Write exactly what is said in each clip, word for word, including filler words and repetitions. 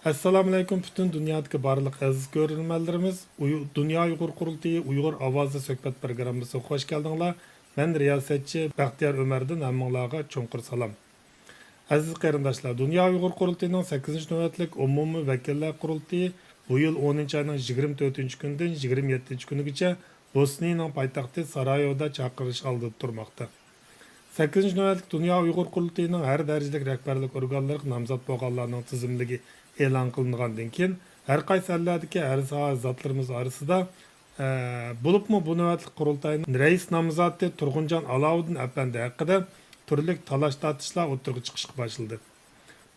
ئەسسالامۇئەلەيكۇم، پۈتۈن دۇنيادىكى بارلىق ئەزىز كۆرۈرمەنلىرىمىز. ئۇيۇ-، دۇنيا ئۇيغۇر قۇرۇلتىيى ئۇيغۇر ئاۋازى سۆھبەت پروگراممىسىغا خوش كەلدىڭلار. مەن رىياسەتچى بەختىيار ئۆمەردىن ھەممىڭلارغا چوڭقۇر سالام. ئەزىز قېرىنداشلار، دۇنيا ئۇيغۇر قۇرۇلتىيىنىڭ سەككىزىنچى نۆۋەتلىك ئومۇمىي ۋەكىللەر قۇرۇلتىيى بۇ يىل ئونىنچى ئاينىڭ يىگىرمە تۆتىنچى كۈنىدىن يىگىرمە يەتتىنچى كۈنىگىچە بوسنىيىنىڭ پايتەختى سارايېۋودا چاقىرىش ئالدىدا تۇرماقتا. سەككىزىنچى نۆۋەتلىك دۇنيا ئۇيغۇر قۇرۇلتىيىنىڭ ھەر دەرىجىلىك رەھبەرلىك ئورگانلىرىغا نامزات بولغانلارنىڭ تىزىملىكى ئېلان قىلىنغاندىن كېيىن، ھەر قايسى ئەللەردىكى ھەر ساھە زاتلىرىمىز ئارىسىدا، ئە، بولۇپمۇ بۇ نۆۋەتلىك قۇرۇلتاينىڭ رەئىس نامزاتى تۇرغۇنجان ئالاۋۇدىن ئەپەندى ھەققىدە تۈرلۈك تالاش-تارتىشلار ئوتتۇرىغا چىقىشقا باشلىدى.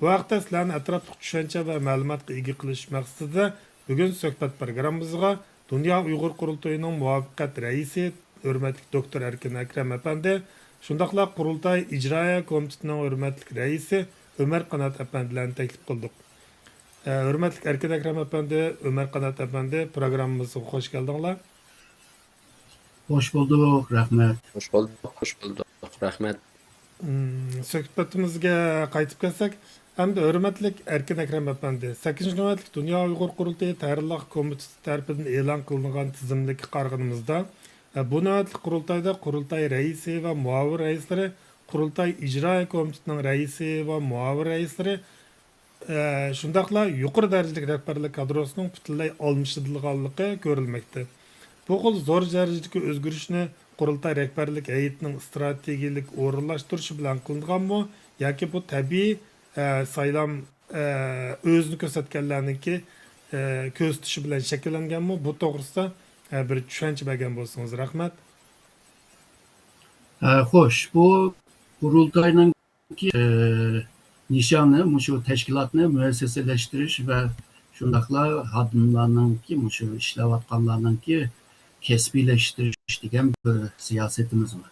بۇ ھەقتە سىلەرنى ئەتراپلىق چۈشەنچە ۋە مەلۇماتقا ئىگە قىلىش مەقسىتىدە بۈگۈن سۆھبەت پروگراممىمىزغا دۇنيا ئۇيغۇر قۇرۇلتىيىنىڭ مۇۋەققەت رەئىسى، ھۆرمەتلىك دوكتور ئەركىن ئەكرەم ئەپەندى، شۇنداقلا قۇرۇلتاي ئىجرائىيە كومىتېتىنىڭ ھۆرمەتلىك رەئىسى ئۆمەر قانات ئەپەندىلەرنى تەكلىپ قىلدۇق. ئە، ھۆرمەتلىك ئەركىن ئەكرەم ئەپەندى، ئۆمەر قانات ئەپەندى، پروگراممىمىزغا خوش كەلدىڭلار. خوش بولدۇق، رەھمەت. خوش بولدۇق، خوش بولدۇق، رەھمەت. مم، سۆھبىتىمىزگە قايتىپ كەلسەك، ئەمدى ھۆرمەتلىك ئەركىن ئەكرەم ئەپەندى، سەككىزىنچى نۆۋەتلىك دۇنيا ئۇيغۇر قۇرۇلتىيى تەھرىرلىق كومىتېتى تەرىپىدىن ئېلان قىلىنغان تىزىملىككە قارىغىنىمىزدا، ئە، بۇ نۆۋەتلىك قۇرۇلتايدا قۇرۇلتاي رەئىسى ۋە مۇئاۋىن رەئىسلىرى، قۇرۇلتاي ئىجرائىيە كومىتېتىنىڭ رەئىسى ۋە مۇئاۋىن رەئىسلىرى، ئە، شۇنداقلا يۇقىرى دەرىجىلىك رەھبەرلىك كادروسىنىڭ پۈتۈنلەي ئالمىشىدىلغانلىقى كۆرۈلمەكتە. بۇ خىل زور دەرىجىدىكى ئۆزگىرىشنى قۇرۇلتاي رەھبەرلىك ھەيئىتىنىڭ ئىستراتېگىيەلىك ئورۇنلاشتۇرۇشى بىلەن قىلىنغانمۇ ياكى بۇ تەبىئىي، ئە، سايلام، ئە، ئۆزىنى كۆرسەتكەنلەرنىڭكى، ئە، كۆرسىتىشى بىلەن شەكىللەنگەنمۇ؟ بۇ توغرىسىدا، ئە، بىر چۈشەنچە بەرگەن بولسىڭىز رەھمەت. ئە، خوش، بۇ قۇرۇلتاينىڭ ئە، نىشانى مۇشۇ تەشكىلاتنى مۇئەسسەسىيلەشتۈرۈش ۋە شۇنداقلا خادىملارنىڭكى، مۇشۇ ئىشلەۋاتقانلارنىڭكى كەسپىيلەشتۈرۈش دېگەن بىر سىياسىتىمىز بار.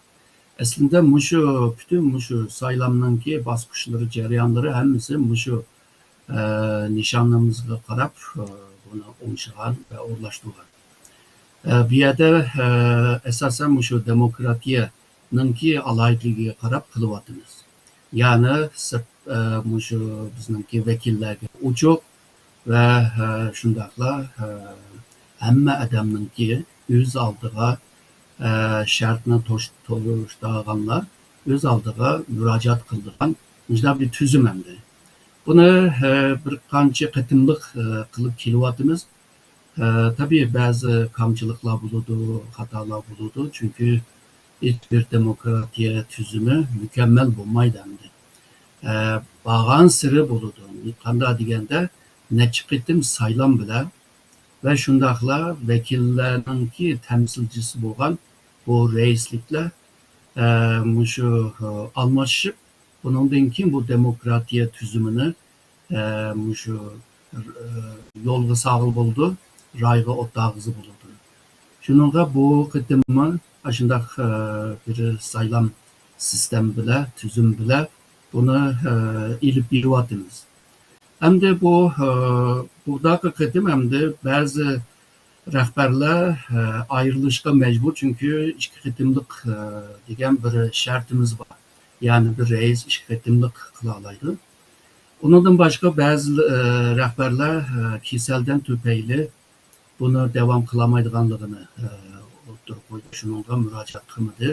ئەسلىندە مۇشۇ، پۈتۈن مۇشۇ سايلامنىڭكى باسقۇچلىرى، جەريانلىرى ھەممىسى مۇشۇ ئە، نىشانىمىزغا قاراپ، ئە، بۇنى ئوڭشىغان ۋە ئورۇنلاشتۇرغان. ئە، بۇ يەردە، ئە، ئاساسەن مۇشۇ دېموكراتىيەنىڭكى ئالاھىدىلىكىگە قاراپ قىلىۋاتىمىز. يەنى سىرت، ئە، مۇشۇ بىزنىڭكى ۋەكىللەرگە ئوچۇق ۋە، ئە، شۇنداقلا، ئە، ھەممە ئادەمنىڭكى ئۆز ئالدىغا، ئە، شەرتنى توش-، توشتۇرغانلار ئۆز ئالدىغا مۇراجىئەت قىلىدىغان مۇشۇنداق بىر تۈزۈم ئەمدى. بۇنى، ئە، بىر قانچە قېتىملىق، ئە، قىلىپ كېلىۋاتىمىز. ئە، تەبىئىي، بەزى كامچىلىقلار بولىدۇ، خاتالار بولىدۇ. چۈنكى ھېچبىر دېموكراتىيە تۈزۈمى مۇكەممەل بولمايدۇ ئەمدى. ئە، بارغانسېرى بولىدۇ. قانداق دېگەندە، نەچچە قېتىم سايلام بىلەن ۋە شۇنداقلا ۋەكىللەرنىڭكى تەمسىلچىسى بولغان بۇ رەئىسلىكلەر، ئە، مۇشۇ، ئە، ئالماشىشىپ، بۇنىڭدىن كېيىن بۇ دېموكراتىيە تۈزۈمىنى، ئە، مۇشۇ، ئە، يولغا سالغىلى بولىدۇ، رايغا ئوت تاغىزى بولىدۇ. شۇنىڭغا بۇ قېتىممۇ ئاشۇنداق، ئە، بىر سايلام سىستېما بىلەن، تۈزۈم بىلەن بۇنى، ئە، ئېلىپ بېرىۋاتىمىز. ئەمدى بۇ، ئە، بۇداقى قېتىم ئەمدى بەزى رەھبەرلەر، ئە، ئايرىلىشقا مەجبۇر، چۈنكى ئىككى قېتىملىق، ئە، دېگەن بىر شەرتىمىز بار. يەنى بىر رەئىس ئىككى قېتىملىق قىلالايدۇ. ئۇنىڭدىن باشقا بەزى، ئە، رەھبەرلەر، ئە، كېسەلدىن تۈپەيلى بۇنى داۋام قىلالمايدىغانلىقىنى، ئە، ئوتتۇرىغا قويدى. شۇنىڭغا مۇراجىئەت قىلمىدى.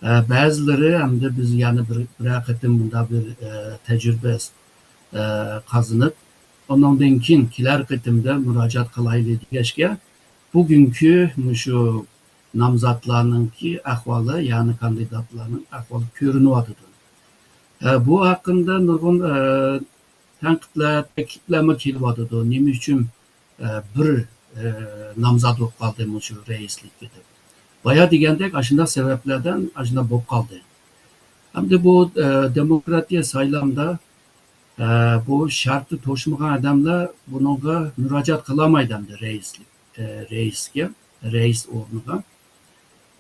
ئە، بەزىلىرى ئەمدى بىز يەنە بىر، بىرەر قېتىم بۇنداق بىر، ئە، تەجرىبە، ئە، قازىنىپ، ئۇنىڭدىن كېيىن كېلەر قېتىمدا مۇراجىئەت قىلايلى دېگەچكە، بۈگۈنكى مۇشۇ نامزاتلارنىڭكى ئەھۋالى، يەنى كاندىداتلارنىڭ ئەھۋالى كۆرۈنۈۋاتىدۇ. ئە، بۇ ھەققىدە نۇرغۇن، ئە، تەنقىدلەر، تەكلىپلەرمۇ كېلىۋاتىدۇ. نېمە ئۈچۈن، ئە، بىر، ئە، نامزات بولۇپ قالدى مۇشۇ رەئىسلىككە دەپ؟ بايا دېگەندەك، ئاشۇنداق سەۋەبلەردىن ئاشۇنداق بولۇپ قالدى. ئەمدى بۇ، ئە، دېموكراتىيە سايلامدا، ئە، بۇ شەرتى توشمىغان ئادەملەر بۇنىڭغا مۇراجىئەت قىلالمايدۇ ئەمدى رەئىسلىك، ئە، رەئىسكە، رەئىس ئورنىغا.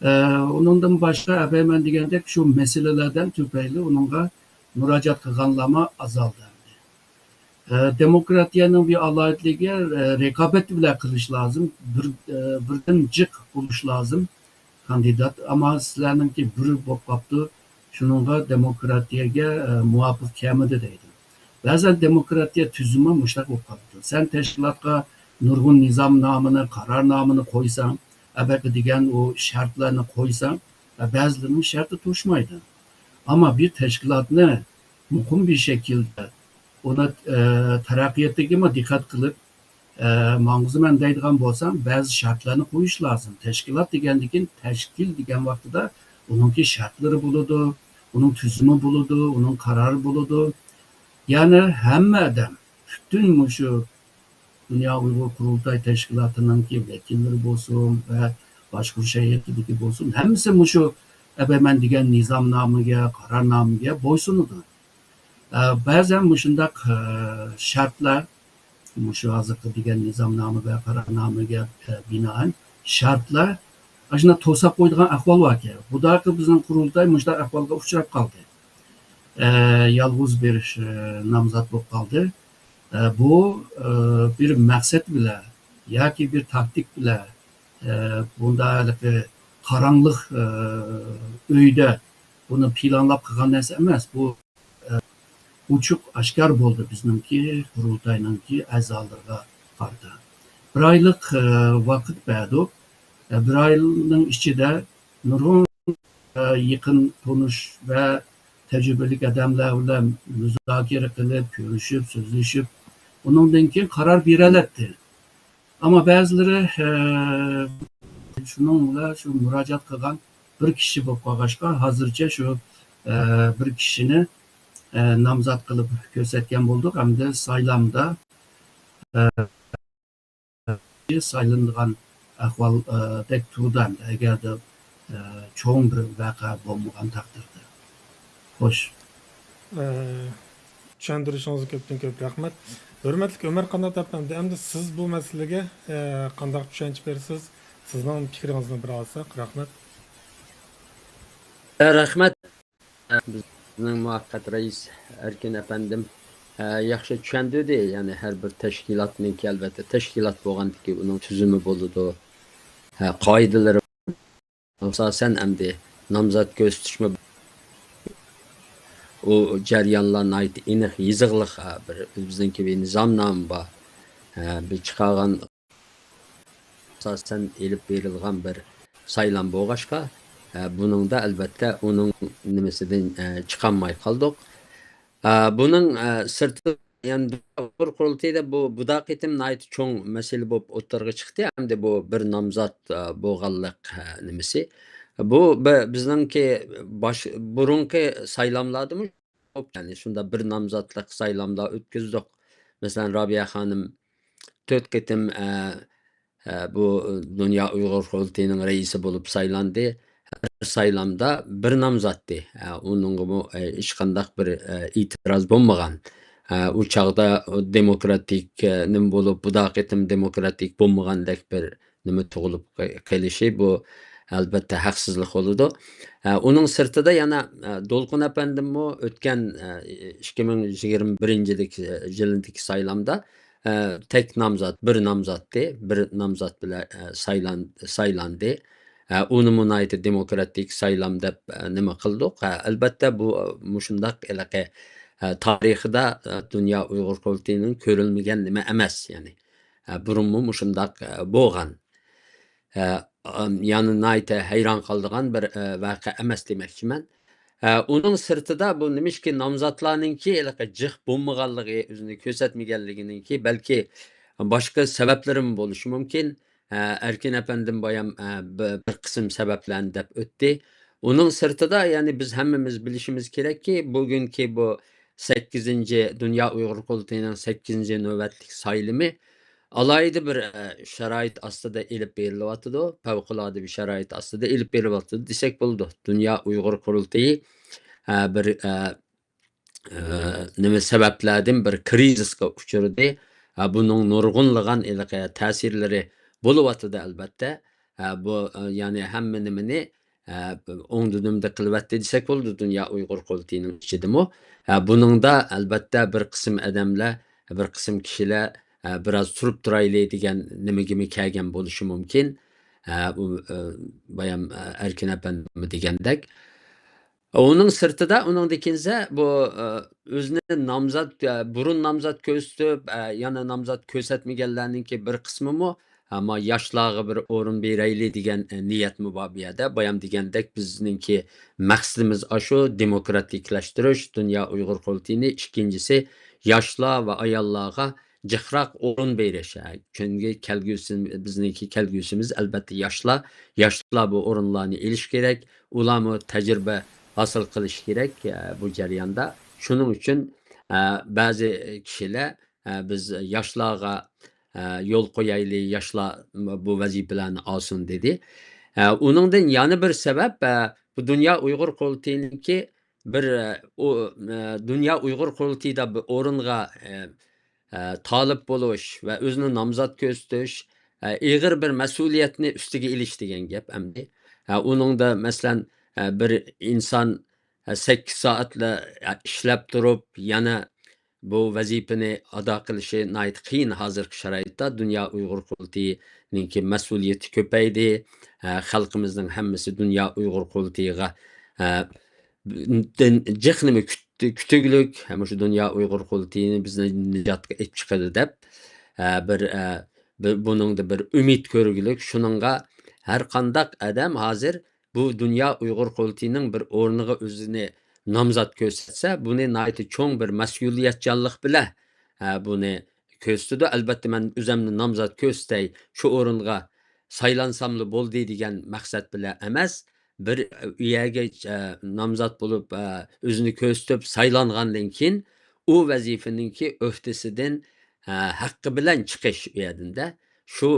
ئە، ئۇنىڭدىن باشقا، ئەبەي مەن دېگەندەك، شۇ مەسىلىلەردىن تۈپەيلى ئۇنىڭغا مۇراجىئەت قىلغانلارمۇ ئازالدى ئەمدى. ئە، دېموكراتىيەنىڭ بىر ئالاھىدىلىكى، ئە، رىقابەت بىلەن قىلىش لازىم، بىر، ئە، بىردىن جىق بولۇش لازىم كاندىدات. ئەمما سىلەرنىڭكى بىر بولۇپ قاپتۇ، شۇنىڭغا دېموكراتىيەگە، ئە، مۇۋاپىق كەلمىدى دەيدۇ. بەزەن دېموكراتىيە تۈزۈمى مۇشۇنداق بولۇپ قالىدۇ. سەن تەشكىلاتقا نۇرغۇن نىزامنامىنى، قارارنامىنى قويساڭ، ئەبەقە دېگەن ئۇ شەرتلەرنى قويساڭ، بەزىلىرىنىڭ شەرتى توشمايدۇ. ئەمما بىر تەشكىلاتنى مۇقىم بىر شەكىلدە، ئۇنى، ئە، تەرەققىياتىغىمۇ دىققەت قىلىپ، ئە، ماڭغۇزىمەن دەيدىغان بولساڭ، بەزى شەرتلەرنى قويۇش لازىم. تەشكىلات دېگەندىكىن، تەشكىل دېگەن ۋاقتىدا ئۇنىڭكى شەرتلىرى بولىدۇ، ئۇنىڭ تۈزۈمى بولىدۇ، ئۇنىڭ قارارى بولىدۇ. يەنى ھەممە ئادەم، پۈتۈن مۇشۇ دۇنيا ئۇيغۇر قۇرۇلتاي تەشكىلاتىنىڭكى ۋەكىللىرى بولسۇن ۋە باشقۇرۇش ھەيئىتىدىكى بولسۇن، ھەممىسى مۇشۇ، ئەبەمەن دېگەن نىزامنامىگە، قارارنامىگە بويسۇنىدۇ. ئە، بەزەن مۇشۇنداق، ئە، شەرتلەر، مۇشۇ ھازىرقى دېگەن نىزامنامە ۋە قارارنامىگە، ئە، بىنائەن شەرتلەر ئاشۇنداق توساپ قويىدىغان ئەھۋال باركەن. بۇداقى بىزنىڭ قۇرۇلتاي مۇشۇنداق ئەھۋالغا ئۇچراپ قالدى. ئە، يالغۇز بىر، ئە، نامزات بولۇپ قالدى. ئە، بۇ، ئە، بىر مەقسەت بىلەن ياكى بىر تاكتىك بىلەن، ئە، بۇنداق ھېلىقى قاراڭلىق، ئە، ئۆيدە بۇنى پىلانلاپ قىلغان نەرسە ئەمەس. بۇ ئوچۇق ئاشكارا بولدى بىزنىڭكى قۇرۇلتاينىڭكى ئەزالىرىغا قارىتا. بىر ئايلىق، ئە، ۋاقىت بەردۇق. ئە، بىر ئاينىڭ ئىچىدە نۇرغۇن، ئە، يېقىن تونۇش ۋە تەجرىبىلىك ئادەملەر بىلەن مۇزاكىرە قىلىپ، كۆرۈشۈپ، سۆزلىشىپ، ئۇنىڭدىن كېيىن قارار بېرەلەتتى. ئەمما بەزىلىرى، ئە، شۇنىڭ بىلەن شۇ مۇراجىئەت قىلغان بىر كىشى بولۇپ قالغاچقا، ھازىرچە شۇ، ئە، بىر كىشىنى، ئە، نامزات قىلىپ كۆرسەتكەن بولدۇق. ئەمدى سايلامدا، ئە، سايلىنىدىغان ئەھۋال، ئە، دەك تۇرىدۇ ئەمدى، ئەگەردە، ئە، چوڭ بىر ۋەقە بولمىغان تەقدىردە. خوش. ئە، چۈشەندۈرۈشىڭىزگە كۆپتىن كۆپ رەھمەت. ھۆرمەتلىك ئۆمەر قانات ئەپەندى، ئەمدى سىز بۇ مەسىلىگە، ئە، قانداق چۈشەنچە بېرىسىز؟ سىزنىڭ پىكرىڭىزنى بىر ئالساق، رەھمەت. ئە، رەھمەت. بىزنىڭ مۇۋەققەت رەئىس ئەركىن ئەپەندىم، ئە، ياخشى چۈشەندۈردى. يەنى ھەر بىر تەشكىلاتنىڭكى، ئەلۋەتتە، تەشكىلات بولغاندىكى ئۇنىڭ تۈزۈمى بولىدۇ، ھە، قائىدىلىرى. ئاساسەن ئەمدى نامزات كۆرسىتىشمۇ، ئۇ جەريانلار ناھايىتى ئېنىق، يېزىقلىق، ھە، بىر بىزنىڭكى بىر نىزامنامە بار. ھە، بىر چىقارغان ئاساسەن ئېلىپ بېرىلغان بىر سايلام بولغاچقا، ئە، بۇنىڭدا ئەلۋەتتە ئۇنىڭ نېمىسىدىن، ئە، چىقالماي قالدۇق. ئە، بۇنىڭ، ئە، سىرتىدا، يەنى ئۇيغۇر قۇرۇلتىيىدا بۇ، بۇدا قېتىم ناھايىتى چوڭ مەسىلە بولۇپ ئوتتۇرىغا چىقتى. ئەمدى بۇ بىر نامزات، ئە، بولغانلىق، ئە، نېمىسى. بۇ بى-، بىزنىڭكى باش-، بۇرۇنقى سايلاملاردىمۇ، يەنى شۇنداق بىر نامزاتلىق سايلاملار ئۆتكۈزدۇق. مەسىلەن، رابىيە خانىم تۆت قېتىم، ئە، ئە، بۇ دۇنيا ئۇيغۇر قۇرۇلتىيىنىڭ رەئىسى بولۇپ سايلاندى. ھەر سايلامدا بىر نامزاتتى. ئە، ئۇنىڭغىمۇ، ئە، ھېچقانداق بىر، ئە، ئېتىراز بولمىغان. ئە، ئۇ چاغدا دېموكراتىك، ئە، نېمە بولۇپ، بۇدا قېتىم دېموكراتىك بولمىغاندەك بىر نېمە تۇغۇلۇپ قېلىشى، بۇ ئەلۋەتتە ھەقسىزلىق بولىدۇ. ئە، ئۇنىڭ سىرتىدا يەنە، ئە، دولقۇن ئەپەندىممۇ ئۆتكەن، ئە، ئىككى مىڭ يىگىرمە بىرىنچى يىلىدىكى سايلامدا، ئە، تەك نامزات، بىر نامزاتتى، بىر نامزات بىلەن، ئە، سايلان-، سايلاندى. ئە، ئۇنىمۇ ناھايىتى دېموكراتىك سايلام دەپ، ئە، نېمە قىلدۇق. ئە، ئەلۋەتتە بۇ، ئە، مۇشۇنداق ھېلىقى، ئە، تارىخىدا، ئە، دۇنيا ئۇيغۇر قۇرۇلتىيىنىڭ كۆرۈلمىگەن نېمە ئەمەس، يەنى. ئە، بۇرۇنمۇ مۇشۇنداق، ئە، بولغان. ئە، ئام، يەنى ناھايىتى ھەيران قالىدىغان بىر، ئە، ۋەقە ئەمەس دېمەكچىمەن. ئە، ئۇنىڭ سىرتىدا بۇ نېمىشقا نامزاتلارنىڭكى ھېلىقى جىق بولمىغانلىقى، ئۆزىنى كۆرسەتمىگەنلىكىنىڭكى بەلكى باشقا سەۋەبلىرىمۇ بولۇشى مۇمكىن. ئە، ئەركىن ئەپەندىم بايام، ئە، بى-، بىر قىسىم سەۋەبلەرنى دەپ ئۆتتى. ئۇنىڭ سىرتىدا، يەنى بىز ھەممىمىز بىلىشىمىز كېرەككى، بۈگۈنكى بۇ سەككىزىنچى دۇنيا ئۇيغۇر قۇرۇلتىيىنىڭ سەككىزىنچى نۆۋەتلىك سايلىمى ئالاھىدە بىر، ئە، شارائىت ئاستىدا ئېلىپ بېرىلىۋاتىدۇ، پەۋقۇلئاددە بىر شارائىت ئاستىدا ئېلىپ بېرىلىۋاتىدۇ دېسەك بولىدۇ. دۇنيا ئۇيغۇر قۇرۇلتىيى، ئە، بىر، ئە، ئە، نېمە سەۋەبلەردىن بىر كىرىزىسقا ئۇچرىدى. ئە، بۇنىڭ نۇرغۇنلىغان ھېلىقى تەسىرلىرى بولۇۋاتىدۇ، ئەلۋەتتە. ئە، بۇ، ئە، يەنى ھەممە نېمىنى ئە، ئوڭدا-دۈمدە قىلىۋەتتى دېسەك بولىدۇ دۇنيا ئۇيغۇر قۇرۇلتىيىنىڭ ئىچىدىمۇ. ئە، بۇنىڭدا ئەلۋەتتە بىر قىسىم ئادەملەر، بىر قىسىم كىشىلەر، ئە، بىراز تۇرۇپ تۇرايلى دېگەن نېمىگىمۇ كەلگەن بولۇشى مۇمكىن. ئە، ئۇ، ئە، بايام، ئە، ئەركىن ئەپەندىمۇ دېگەندەك. ئۇنىڭ سىرتىدا، ئۇنىڭدىن كېيىنسە بۇ، ئە، ئۆزىنى نامزات، ئە، بۇرۇن نامزات كۆرسىتىپ، ئە، يەنە نامزات كۆرسەتمىگەنلەرنىڭكى بىر قىسمىمۇ، ئەمما ياشلارغا بىر ئورۇن بېرەيلى دېگەن، ئە، نىيەتمۇ بار بۇ يەردە. بايام دېگەندەك، بىزنىڭكى مەقسىتىمىز ئاشۇ، دېموكراتىكلاشتۇرۇش دۇنيا ئۇيغۇر قۇرۇلتىيىنى. ئىككىنچىسى، ياشلار ۋە ئاياللارغا جىقراق ئورۇن بېرىش. ھە، چۈنكى كەلگۈسى، بىزنىڭكى كەلگۈسىمىز، ئەلۋەتتە، ياشلار. ياشلار بۇ ئورۇنلارنى ئېلىش كېرەك. ئۇلارمۇ تەجرىبە ھاسىل قىلىشى كېرەك، ئە، بۇ جەرياندا. شۇنىڭ ئۈچۈن، ئە، بەزى كىشىلەر، ئە، بىز ياشلارغا، ئە، يول قويايلى، ياشلار بۇ ۋەزىپىلەرنى ئالسۇن دېدى. ئە، ئۇنىڭدىن يەنە بىر سەۋەب، ئە، بۇ دۇنيا ئۇيغۇر قۇرۇلتىيىنىڭكى بىر، ئە، ئۇ، ئە، دۇنيا ئۇيغۇر قۇرۇلتىيىدا بىر ئورۇنغا، ئە، ئە، تالىپ بولۇش ۋە ئۆزىنى نامزات كۆرسىتىش، ئە، ئېغىر بىر مەسئۇلىيەتنى ئۈستىگە ئېلىش دېگەن گەپ ئەمدى. ئە، ئۇنىڭدا، مەسىلەن، ئە، بىر ئىنسان، ئە، سەككىز سائەتلەر، ئە، ئىشلەپ تۇرۇپ، يەنە بۇ ۋەزىپىنى ئادا قىلىشى ناھايىتى قىيىن ھازىرقى شارائىتتا. دۇنيا ئۇيغۇر قۇرۇلتىيىنىڭكى مەسئۇلىيىتى كۆپەيدى. ئە، خەلقىمىزنىڭ ھەممىسى دۇنيا ئۇيغۇر قۇرۇلتىيىغا، ئە، دىن جىقنىمۇ كۈت-، كۈتۈگلۈك، ھەم مۇشۇ دۇنيا ئۇيغۇر قۇرۇلتىيىنى بىزنى نىجاتقا ئېلىپ چىقىدۇ دەپ، ئە، بىر، ئە، بىر، بۇنىڭدا بىر ئۈمىد كۆرگۈلۈك. شۇنىڭغا ھەر قانداق ئادەم ھازىر بۇ دۇنيا ئۇيغۇر قۇرۇلتىيىنىڭ بىر ئورنىغا ئۆزىنى نامزات كۆرسەتسە، بۇنى ناھايىتى چوڭ بىر مەسئۇلىيەتچانلىق بىلەن، ئە، بۇنى كۆرسىتىدۇ. ئەلۋەتتە، مەن ئۆزۈمنى نامزات كۆرسىتەي، شۇ ئورۇنغا سايلانساملا بولدى دېگەن مەقسەت بىلەن ئەمەس، بىر ئۇ يەرگە، ئە، نامزات بولۇپ، ئە، ئۆزىنى كۆرسىتىپ سايلانغاندىن كېيىن، ئۇ ۋەزىپىنىڭكى ئۆھدىسىدىن، ئە، ھەققى بىلەن چىقىش ئۇ يەردىن-دە. شۇ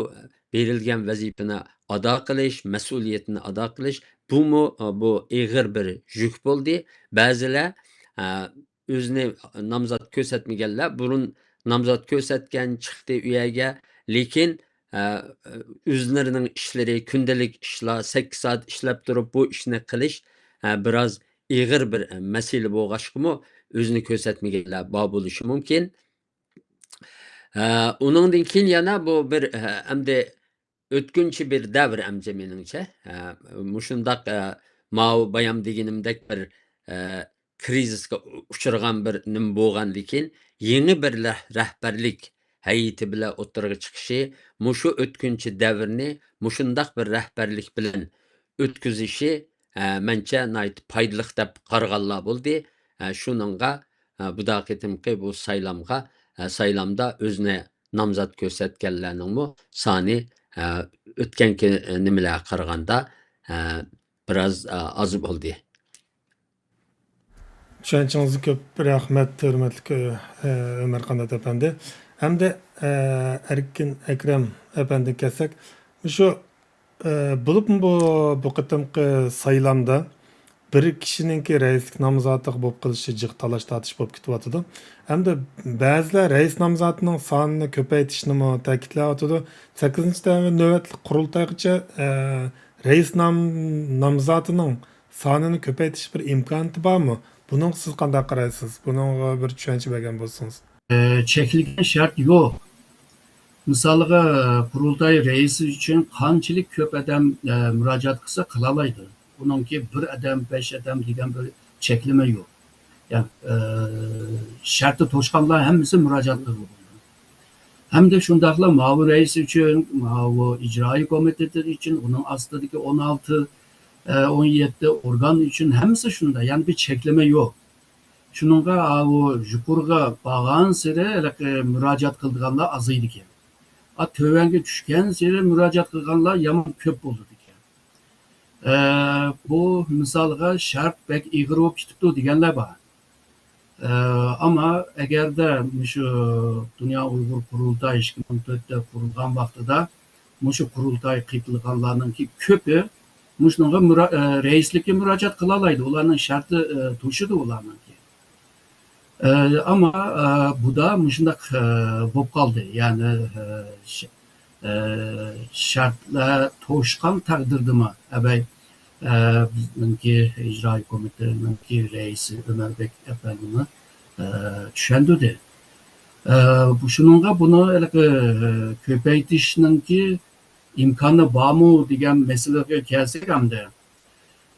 بېرىلگەن ۋەزىپىنى ئادا قىلىش، مەسئۇلىيىتىنى ئادا قىلىش، بۇمۇ، ئە، بۇ ئېغىر بىر يۈك بولدى. بەزىلەر، ئە، ئۆزىنى نامزات كۆرسەتمىگەنلەر، بۇرۇن نامزات كۆرسەتكەن، چىقتى ئۇ يەرگە، لېكىن، ئە، ئۆزلىرىنىڭ ئىشلىرى، كۈندىلىك ئىشلار، سەككىز سائەت ئىشلەپ تۇرۇپ، بۇ ئىشنى قىلىش، ئە، بىراز ئېغىر بىر، ئە، مەسىلە بولغاچقىمۇ، ئۆزىنى كۆرسەتمىگەنلەر بار بولۇشى مۇمكىن. ئە، ئۇنىڭدىن كېيىن يەنە بۇ بىر، ئە، ئەمدى ئۆتكۈنچى بىر دەۋر ئەمدى مېنىڭچە. ئە، مۇشۇنداق، ئە، ماۋۇ بايام دېگىنىمدەك بىر، ئە، كرىزىسقا ئۇچرىغان بىر نېمە بولغاندىن كېيىن، يېڭى بىر لەھ-، رەھبەرلىك ھەيئىتى بىلەن ئوتتۇرىغا چىقىشى، مۇشۇ ئۆتكۈنچى دەۋرنى مۇشۇنداق بىر رەھبەرلىك بىلەن ئۆتكۈزۈشى، ئە، مەنچە ناھايىتى پايدىلىق دەپ قارىغانلار بولدى. ئە، شۇنىڭغا، ئە، بۇدا قېتىمقى بۇ سايلامغا، ئە، سايلامدا ئۆزىنى نامزات كۆرسەتكەنلەرنىڭمۇ سانى، ئە، ئۆتكەنكى نېمىلەرگە قارىغاندا، ئە، بىراز، ئە، ئاز بولدى. چۈشەنچىڭىزگە كۆپ رەھمەت، ھۆرمەتلىك، ئە، ئۆمەر قانات ئەپەندى. ئەمدى، ئە، ئەركىن ئەكرەم ئەپەندىگە كەلسەك، مۇشۇ ئە، بولۇپمۇ بۇ، بۇ قېتىمقى سايلامدا بىر كىشىنىڭكى رەئىسلىك نامزاتىغا بولۇپ قېلىشى جىق تالاش-تارتىش بولۇپ كېتىۋاتىدۇ. ھەمدە بەزىلەر رەئىس نامزاتىنىڭ سانىنى كۆپەيتىشنىمۇ تەكىتلەۋاتىدۇ. سەككىزىنچى نۆۋەتلىك قۇرۇلتايغىچە، ئە، رەئىس نام-، نامزاتىنىڭ سانىنى كۆپەيتىش بىر ئىمكانىيىتى بارمۇ؟ بۇنىڭغا سىز قانداق قارايسىز؟ بۇنىڭغا بىر چۈشەنچە بەرگەن بولسىڭىز. ئە، چەكلىگەن شەرت يوق. مىسالغا، قۇرۇلتاي رەئىسى ئۈچۈن قانچىلىك كۆپ ئادەم، ئە، مۇراجىئەت قىلسا قىلالايدۇ. ئۇنىڭكى بىر ئادەم، بەش ئادەم دېگەن بىر چەكلىمە يوق. يا، ئە، شەرتى توشقانلار ھەممىسى مۇراجىئەت قىلغىلى بولىدۇ. ھەمدە شۇنداقلا مۇئاۋىن رەئىس ئۈچۈن، ماۋۇ ئىجرائىي كومىتېتى ئۈچۈن، ئۇنىڭ ئاستىدىكى ئون ئالتە، ئە، ئون يەتتە ئورگان ئۈچۈن ھەممىسى شۇنداق، يەنى بىر چەكلىمە يوق. شۇنىڭغا ئاۋۇ يۇقىرىغا بارغانسېرى ھېلىقى مۇراجىئەت قىلىدىغانلار ئازىيىدىكەن. ئا، تۆۋەنگە چۈشكەنسېرى مۇراجىئەت قىلغانلار يامان كۆپ بولىدىكەن. ئە، بۇ مىسالغا شەرت بەك ئېغىر بولۇپ كېتىپتۇ دېگەنلەر بار. ئە، ئەمما ئەگەردە مۇشۇ دۇنيا ئۇيغۇر قۇرۇلتايى ئىككى مىڭ تۆتتە قۇرۇلغان ۋاقتىدا مۇشۇ قۇرۇلتاي قېتىلغانلارنىڭكى كۆپى مۇشۇنىڭغا مۇرا-، ئە، رەئىسلىككە مۇراجىئەت قىلالايدۇ. ئۇلارنىڭ شەرتى، ئە، توشىدۇ ئۇلارنىڭكى. ئە، ئەمما، ئە، بۇدا مۇشۇنداق، ئە، بولۇپ قالدى. يەنى، ئە، ش-، ئە، شەرتلەر توشقان تەقدىردىمۇ، ئەبەي، ئە، بىزنىڭكى ئىجرائىي كومىتېتنىڭكى رەئىسى ئۆمەربېك ئەپەندىمۇ، ئە، چۈشەندۈردى. ئە، بۇ، شۇنىڭغا بۇنى ھېلىقى، ئە، كۆپەيتىشنىڭكى ئىمكانى بارمۇ دېگەن مەسىلىگە كەلسەك ئەمدى،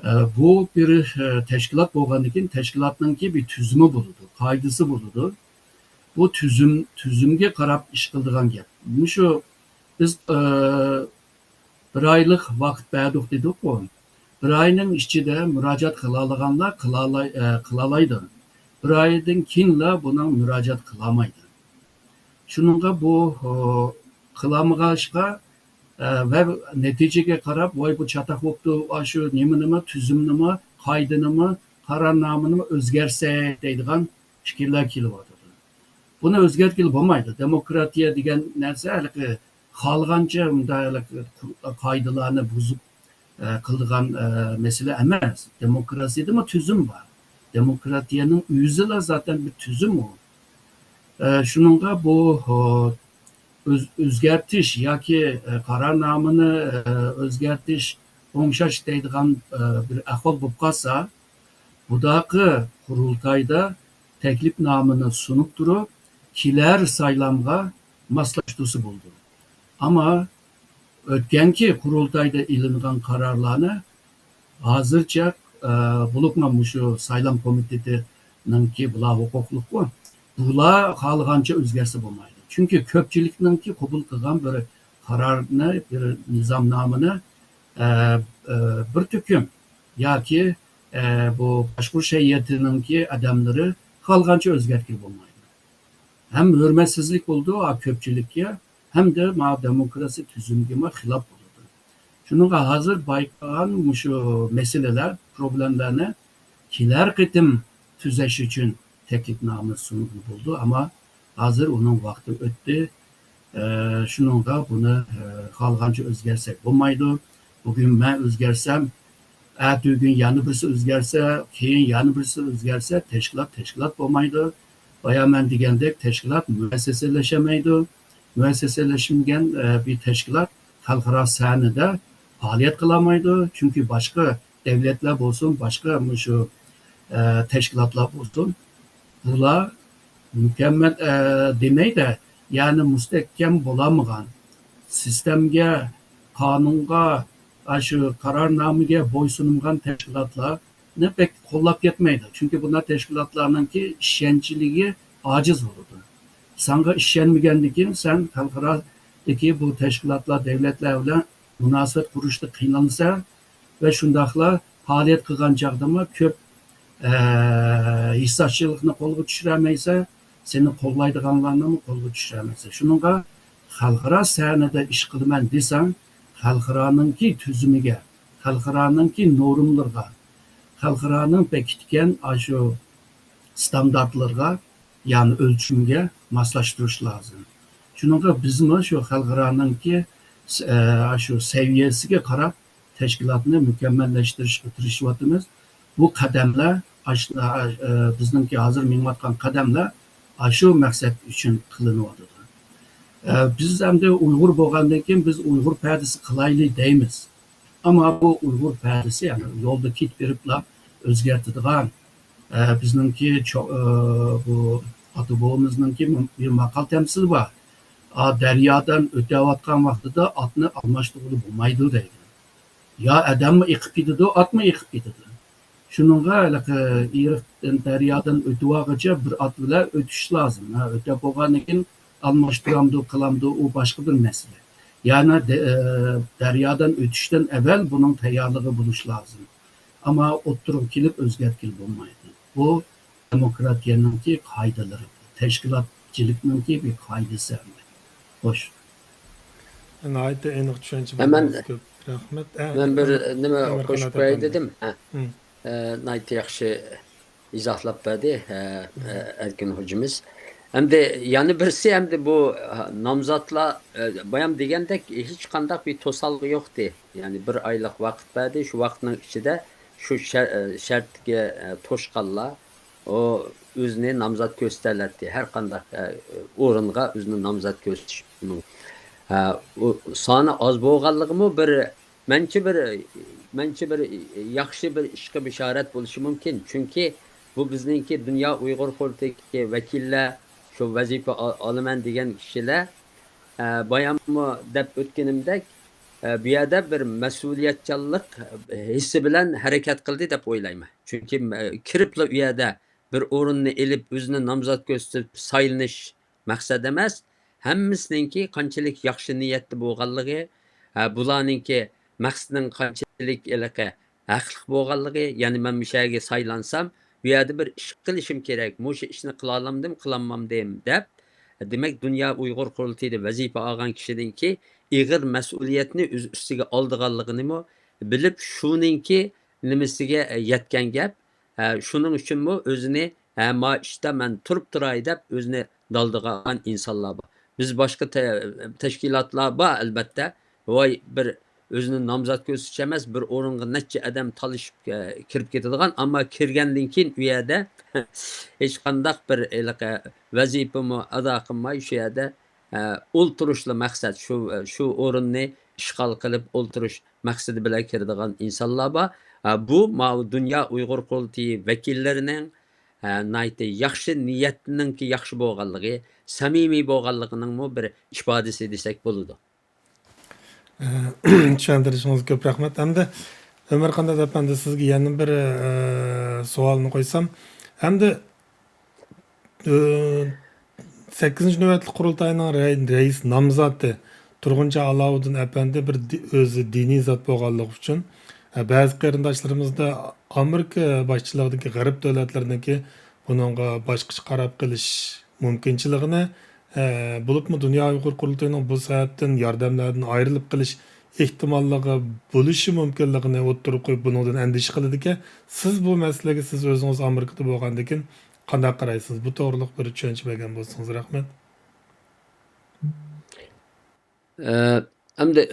ئە، بۇ بىر، ئە، تەشكىلات بولغاندىن كېيىن، تەشكىلاتنىڭكى بىر تۈزۈمى بولىدۇ، قائىدىسى بولىدۇ. بۇ تۈزۈم، تۈزۈمگە قاراپ ئىش قىلىدىغان گەپ. مۇشۇ بىز، ئە، بىر ئايلىق ۋاقىت بەردۇق دېدۇققۇ. بىر ئاينىڭ ئىچىدە مۇراجىئەت قىلالىغانلار قىلالاي-، ئە، قىلالايدۇ. بىر ئايدىن كېيىنلا بۇنىڭ مۇراجىئەت قىلالمايدۇ. شۇنىڭغا بۇ، ئۇ، قىلالمىغاچقا، ئە، ۋە نەتىجىگە قاراپ، ۋاي، بۇ چاتاق بوپتۇ، ئاشۇ نېمىنىمۇ، تۈزۈمنىمۇ، قائىدىنىمۇ، قارارنامىنىمۇ ئۆزگەرتسەك دەيدىغان پىكىرلەر كېلىۋاتىدۇ. بۇنى ئۆزگەرتكىلى بولمايدۇ. دېموكراتىيە دېگەن نەرسە ھېلىقى خالىغانچە مۇنداق ھېلىقى قائىدىلارنى بۇزۇپ، ئە، قىلىدىغان، ئە، مەسىلە ئەمەس. دېموكراتىيەدىمۇ تۈزۈم بار. دېموكراتىيەنىڭ ئۆزىلا زاتەن بىر تۈزۈم ئۇ. ئە، شۇنىڭغا بۇ، ئۆز-، ئۆزگەرتىش ياكى، ئە، قارارنامىنى، ئە، ئۆزگەرتىش، ئوڭشاش دەيدىغان، ئە، بىر ئەھۋال بولۇپ قالسا، بۇداقى قۇرۇلتايدا تەكلىپنامىنى سۇنۇپ تۇرۇپ، كېلەر سايلامغا ماسلاشتۇرسا بولىدۇ. ئەمما ئۆتكەنكى قۇرۇلتايدا ئېلىنغان قارارلارنى ھازىرچە، ئە، بولۇپمۇ مۇشۇ سايلام كومىتېتىنىڭكى بۇلار ھوقۇقلۇققۇ، بۇلار خالىغانچە ئۆزگەرتسە بولمايدۇ. چۈنكى كۆپچىلىكنىڭكى قوبۇل قىلغان بىر قارارنى، بىر نىزامنامىنى، ئە، ئە، بىر تۈركۈم ياكى، ئە، بۇ باشقۇرۇش ھەيئىتىنىڭكى ئادەملىرى خالىغانچە ئۆزگەرتكىلى بولمايدۇ. ھەم ھۆرمەتسىزلىك بولىدۇ، ئا، كۆپچىلىككە، ھەمدە ما دېموكراتىيە تۈزۈمىگىمۇ خىلاپ بولىدۇ. شۇنىڭغا ھازىر بايقىغان مۇشۇ مەسىلىلەر، پروبلېمىلارنى كېلەر قېتىم تۈزەش ئۈچۈن تەكلىپنامە سۇنغىلى بولىدۇ، ئەمما ھازىر ئۇنىڭ ۋاقتى ئۆتتى. ئە، شۇنىڭغا بۇنى، ئە، خالىغانچە ئۆزگەرتسەك بولمايدۇ. بۈگۈن مەن ئۆزگەرتسەم، ئەتىگۈن يەنە بىرسى ئۆزگەرسە، كېيىن يەنە بىرسى ئۆزگەرسە، تەشكىلات تەشكىلات بولمايدۇ. بايا مەن دېگەندەك، تەشكىلات مۇئەسسەسىلەشەلمەيدۇ. مۇئەسسەسەلەشمىگەن، ئە، بىر تەشكىلات خەلقئارا سەھنىدە پائالىيەت قىلالمايدۇ. چۈنكى باشقا دەۋلەتلەر بولسۇن، باشقا مۇشۇ، ئە، تەشكىلاتلار بولسۇن، بۇلار مۇكەممەل، ئە، دېمەيدە، يەنى مۇستەھكەم بولالمىغان، سىستېمىگە، قانۇنغا، ئاشۇ قارارنامىگە بويسۇنمىغان تەشكىلاتلارنى بەك قوللاپ كەتمەيدۇ. چۈنكى بۇنداق تەشكىلاتلارنىڭكى ئىشەنچلىكى ئاجىز بولىدۇ. ساڭا ئىشەنمىگەندىن كېيىن سەن خەلقئارادىكى بۇ تەشكىلاتلار، دەۋلەتلەر بىلەن مۇناسىۋەت قۇرۇشتا قىينىلىسەن ۋە شۇنداقلا پائالىيەت قىلغان چاغدىمۇ كۆپ، ئە، ھېسداشچىلىقنى قولغا چۈشۈرەلمەيسەن، سېنى قوللايدىغانلارنىمۇ قولغا چۈشۈرەلمەيسەن. شۇنىڭغا خەلقئارا سەھنىدە ئىش قىلىمەن دېسەڭ، خەلقئارانىڭكى تۈزۈمىگە، خەلقئارانىڭكى نورمىلىرىغا، خەلقئارانىڭ بېكىتكەن ئاشۇ ستاندارتلىرىغا، يەنى ئۆلچىمىگە ماسلاشتۇرۇش لازىم. شۇنىڭغا بىزمۇ شۇ خەلقئارانىڭكى، ئە، شۇ سەۋىيەسىگە قاراپ تەشكىلاتنى مۇكەممەللەشتۈرۈشكە تىرىشىۋاتىمىز. بۇ قەدەملەر، ئاش-، ئە، بىزنىڭكى ھازىر مېڭىۋاتقان قەدەملەر ئاشۇ مەقسەت ئۈچۈن قىلىنىۋاتىدۇ. ئە، بىز ئەمدى ئۇيغۇر بولغاندىن كېيىن بىز ئۇيغۇر پەدىسى قىلايلى دەيمىز. ئەمما بۇ ئۇيغۇر پەدىسى، يەنى يولدا كېتىپ بېرىپلا ئۆزگەرتىدىغان، ئە، بىزنىڭكى چو-، ئە، بۇ ئاتا بوۋىمىزنىڭكى بىر ماقال تەمسىلى بار. ئا، دەريادىن ئۆتۈۋاتقان ۋاقتىدا ئاتنى ئالماشتۇرغىلى بولمايدۇ دەيدۇ. يا ئادەممۇ ئېقىپ كېتىدۇ، ئاتمۇ ئېقىپ كېتىدۇ. شۇنىڭغا ھېلىقى ئېرىق دەريادىن ئۆتۈۋالغۇچە بىر ئات بىلەن ئۆتۈش لازىم. ھە، ئۆتۈپ بولغاندىن كېيىن ئالماشتۇرامدۇ، قىلامدۇ، ئۇ باشقا بىر مەسىلە. يەنى دە-، ئە، دەريادىن ئۆتۈشتىن ئەۋۋەل بۇنىڭ تەييارلىقى بولۇش لازىم. ئەمما ئوتتۇرىغا كېلىپ ئۆزگەرتكىلى بولمايدۇ. بۇ دېموكراتىيەنىڭكى قائىدىلىرى، تەشكىلاتچىلىكنىڭكى بىر قائىدىسى. خوش. ناھايىتى ئېنىق چۈشەنچە بەردىڭىز. كۆپ رەھمەت. ئە، مەن بىر ئە، نېمە ئەمىرقانات قوشۇپ قوياي ئەپەندى. دېدىم. ھە. ئە، ناھايىتى ياخشى ئىزاھلاپ بەردى، ئە، ئە، ئەركىن خوجىمىز. ئەمدى يەنە بىرسى، ئەمدى بۇ، ئە، نامزاتلار، ئە، بايام دېگەندەك ھېچقانداق بىر توسالغۇ يوقتى. يەنى بىر ئايلىق ۋاقىت بەردى. شۇ ۋاقىتنىڭ ئىچىدە شۇ شەر-، ئە، شەرتكە، ئە، توشقانلار ئۇ ئۆزىنى نامزات كۆرسىتەلەتتى. ھەر قانداق، ئە، ئورۇنغا ئۆزىنى نامزات كۆرسىتىش ئۇنىڭ، ئە، ئۇ سانى ئاز بولغانلىقىمۇ بىر، مەنچە بىر، مەنچە بىر ياخشى بىر ئىشقا بېشارەت بولۇشى مۇمكىن. چۈنكى بۇ بىزنىڭكى دۇنيا ئۇيغۇر قۇرۇلتىيىدىكى ۋەكىللەر، شۇ ۋەزىپە ئا-، ئالىمەن دېگەن كىشىلەر، ئە، باياممۇ دەپ ئۆتكىنىمدەك، ئە، بۇ يەردە بىر مەسئۇلىيەتچانلىق ھېسسى بىلەن ھەرىكەت قىلدى دەپ ئويلايمەن. چۈنكى، ئە، كىرىپلا ئۇ يەردە بىر ئورۇننى ئېلىپ، ئۆزىنى نامزات كۆرسىتىپ سايلىنىش مەقسەت ئەمەس. ھەممىسىنىڭكى قانچىلىك ياخشى نىيەتتە بولغانلىقى، ئە، بۇلارنىڭكى مەقسىتىنىڭ قانچىلىك ھېلىقى ھەقلىق بولغانلىقى، يەنى مەن مۇشۇ يەرگە سايلانسام، بۇ يەردە بىر ئىش قىلىشىم كېرەك، مۇشۇ ئىشنى قىلالامدىم، قىلالمامدىم دەپ، دېمەك، دۇنيا ئۇيغۇر قۇرۇلتىيىدا ۋەزىپە ئالغان كىشىنىڭكى ئېغىر مەسئۇلىيەتنى ئۆز ئۈستىگە ئالىدىغانلىقىنىمۇ بىلىپ، شۇنىڭكى نېمىسىگە يەتكەن گەپ. ھە، شۇنىڭ ئۈچۈنمۇ ئۆزىنى، ھە، ما ئىشتا مەن تۇرۇپ تۇراي دەپ ئۆزىنى دالدىغا ئالغان ئىنسانلار بار. بىز باشقا تە-، تەشكىلاتلار بار، ئەلبەتتە. ۋاي، بىر ئۆزىنى نامزات كۆرسىتىش ئەمەس، بىر ئورۇنغا نەچچە ئادەم تالىشىپ، ئە، كىرىپ كېتىدىغان، ئەمما كىرگەندىن كېيىن ئۇ يەردە ھېچقانداق بىر ھېلىقى ۋەزىپىمۇ ئادا قىلماي، شۇ يەردە، ئە، ئولتۇرۇشلا مەقسەت، شۇ، شۇ ئورۇننى ئىشغال قىلىپ ئولتۇرۇش مەقسىتى بىلەن كىرىدىغان ئىنسانلار بار. ئە، بۇ ماۋۇ دۇنيا ئۇيغۇر قۇرۇلتىيى ۋەكىللىرىنىڭ، ئە، ناھايىتى ياخشى نىيەتنىڭكى ياخشى بولغانلىقى، سەمىمىي بولغانلىقىنىڭمۇ بىر ئىپادىسى دېسەك بولىدۇ. ئە، چۈشەندۈرۈشىڭىزگە كۆپ رەھمەت. ئەمدى ئۆمەر قاندات ئەپەندى، سىزگە يەنە بىر، ئە، سوئالنى قويسام، ئەمدى، ئە، سەككىزىنچى نۆۋەتلىك قۇرۇلتاينىڭ رەي-، رەئىس نامزاتى تۇرغۇنجان ئالاۋۇددىن ئەپەندى بىر دى-، ئۆزى دىنىي زات بولغانلىقى ئۈچۈن، ئە، بەزى قېرىنداشلىرىمىزدا ئامېرىكا باشچىلىقىدىكى غەرب دۆلەتلىرىنىڭكى بۇنىڭغا باشقىچە قاراپ قېلىش مۇمكىنچىلىكىنى، ئە، بولۇپمۇ دۇنيا ئۇيغۇر قۇرۇلتىيىنىڭ بۇ سەۋەبتىن ياردەملەردىن ئايرىلىپ قېلىش ئېھتىماللىقى بولۇشى مۇمكىنلىكىنى ئوتتۇرىغا قويۇپ، بۇنىڭدىن ئەندىشە قىلىدىكەن. سىز بۇ مەسىلىگە، سىز ئۆزىڭىز ئامېرىكىدا بولغاندىن كېيىن قانداق قارايسىز؟ بۇ توغرىلىق بىر چۈشەنچە بەرگەن بولسىڭىز رەھمەت. ئە، ئەمدى،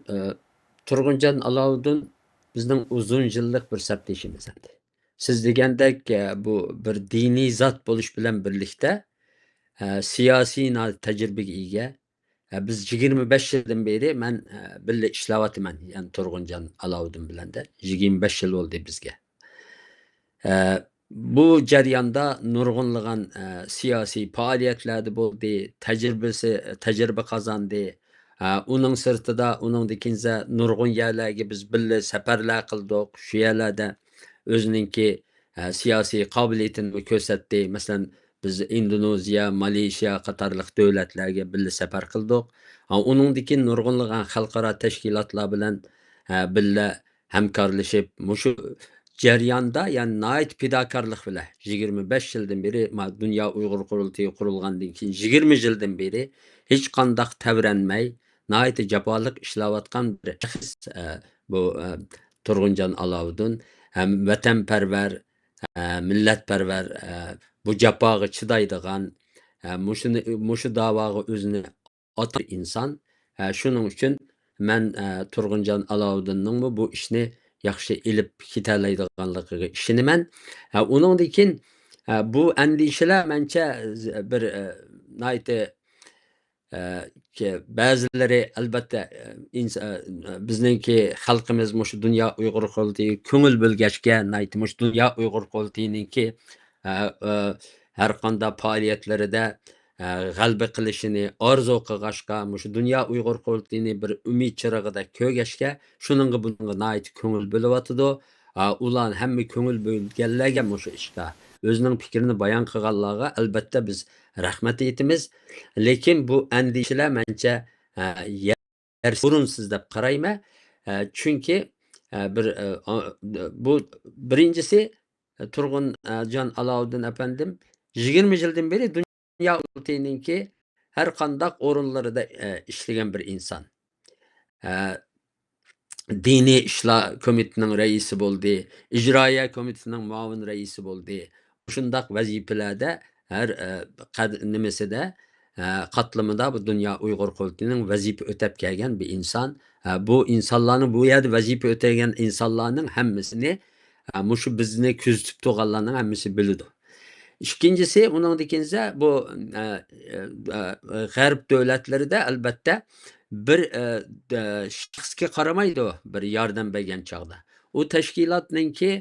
ئە، تۇرغۇنجان ئالاۋۇدۇن بىزنىڭ ئۇزۇن يىللىق بىر سەپدىشىمىز ئەمدى. سىز دېگەندەك، ئە، بۇ بىر دىنىي زات بولۇش بىلەن بىرلىكتە، ئە، سىياسىي ناھايىتى تەجرىبىگە ئىگە. ئە، بىز يىگىرمە بەش يىلدىن بېرى مەن، ئە، بىللە ئىشلەۋاتىمەن، يەنى تۇرغۇنجان ئالاۋۇدۇن بىلەن دە. يىگىرمە بەش يىل بولدى بىزگە. ئە، بۇ جەرياندا نۇرغۇنلىغان، ئە، سىياسىي پائالىيەتلەردە بولدى، تەجرىبىسى، تەجرىبە قازاندى. ئە، ئۇنىڭ سىرتىدا، ئۇنىڭدىن كېيىن نۇرغۇن يەرلەرگە بىز بىللە سەپەرلەر قىلدۇق. شۇ يەرلەردە ئۆزىنىڭكى، ئە، سىياسىي قابىلىيىتىنى كۆرسەتتى. مەسىلەن، بىز ئىندونېزىيە، مالايشىيا قاتارلىق دۆلەتلەرگە بىللە سەپەر قىلدۇق. ئە، ئۇنىڭدىن كېيىن نۇرغۇنلىغان خەلقئارا تەشكىلاتلار بىلەن، ئە، بىللە ھەمكارلىشىپ، مۇشۇ جەرياندا، يەنى ناھايىتى پىداكارلىق بىلەن، يىگىرمە بەش يىلدىن بېرى، ما-، دۇنيا ئۇيغۇر قۇرۇلتىيى قۇرۇلغاندىن كېيىن يىگىرمە يىلدىن بېرى ھېچقانداق تەۋرەنمەي، ناھايىتى جاپالىق ئىشلەۋاتقان بىر شەخس، ئە، بۇ، ئە، تۇرغۇنجان ئالاۋۇدۇن ھەم ۋەتەنپەرۋەر، ئە، مىللەتپەرۋەر، ئە، بۇ جاپاغا چىدايدىغان، ئە، مۇشۇنى، مۇشۇ داۋاغا ئۆزىنى ئاتىغان ئىنسان. ئە، شۇنىڭ ئۈچۈن مەن، ئە، تۇرغۇنجان ئالاۋۇدىننىڭمۇ بۇ ئىشنى ياخشى ئېلىپ كېتەلەيدىغانلىقىغا ئىشىنىمەن. ئە، ئۇنىڭدىن كېيىن، ئە، بۇ ئەندىشىلەر مەنچە ز-، بىر، ئە، ناھايىتى، ئە، كە-، بەزىلىرى ئەلۋەتتە، ئە، ئىنس-، ئە، بىزنىڭكى خەلقىمىز مۇشۇ دۇنيا ئۇيغۇر قۇرۇلتىيىگە كۆڭۈل بۆلگەچكە، ناھايىتى مۇشۇ دۇنيا ئۇيغۇر قۇرۇلتىيىنىڭكى، ئە، ئە، ھەر قانداق پائالىيەتلىرىدە ئە، غەلىبە قىلىشىنى ئارزۇ قىلغاچقا، مۇشۇ دۇنيا ئۇيغۇر قۇرۇلتىيىنى بىر ئۈمىد چىرىغىدەك كۆرگەچكە، شۇنىڭغا بۇنىڭغا ناھايىتى كۆڭۈل بۆلۈۋاتىدۇ. ئا، ئۇلارنى ھەممە كۆڭۈل بۆلگەنلەرگە مۇشۇ ئىشتا ئۆزىنىڭ پىكرىنى بايان قىلغانلارغا ئەلۋەتتە بىز رەھمەت ئېيتىمىز. لېكىن بۇ ئەندىشىلەر مەنچە، ئە، يەر ئورۇنسىز دەپ قارايمەن. ئە، چۈنكى، ئە، بىر، ئە، ئا، بۇ بىرىنچىسى، تۇرغۇن، ئە، جان ئالاۋۇددىن ئەپەندىم يىگىرمە يىلدىن بېرى دۇنيا قۇرۇلتىيىنىڭكى ھەر قانداق ئورۇنلىرىدا، ئە، ئىشلىگەن بىر ئىنسان. ئە، دىنىي ئىشلار كومىتېتىنىڭ رەئىسى بولدى، ئىجرائىيە كومىتېتىنىڭ مۇئاۋىن رەئىسى بولدى. مۇشۇنداق ۋەزىپىلەردە ھەر، ئە، قەد-، نېمىسىدە، ئە، قاتلىمىدا بۇ دۇنيا ئۇيغۇر قۇرۇلتىيىنىڭ ۋەزىپە ئۆتەپ كەلگەن بىر ئىنسان. ئە، بۇ ئىنسانلارنىڭ، بۇ يەردە ۋەزىپە ئۆتەيدىغان ئىنسانلارنىڭ ھەممىسىنى، ئە، مۇشۇ بىزنى كۆزىتىپ تۇرغانلارنىڭ ھەممىسى بىلىدۇ. ئىككىنچىسى، ئۇنىڭدىن كېيىنسە بۇ، ئە، ئە، غەرب دۆلەتلىرىدە ئەلۋەتتە بىر، ئە، ئە، شەخسكە قارىمايدۇ بىر ياردەم بەرگەن چاغدا. ئۇ تەشكىلاتنىڭكى،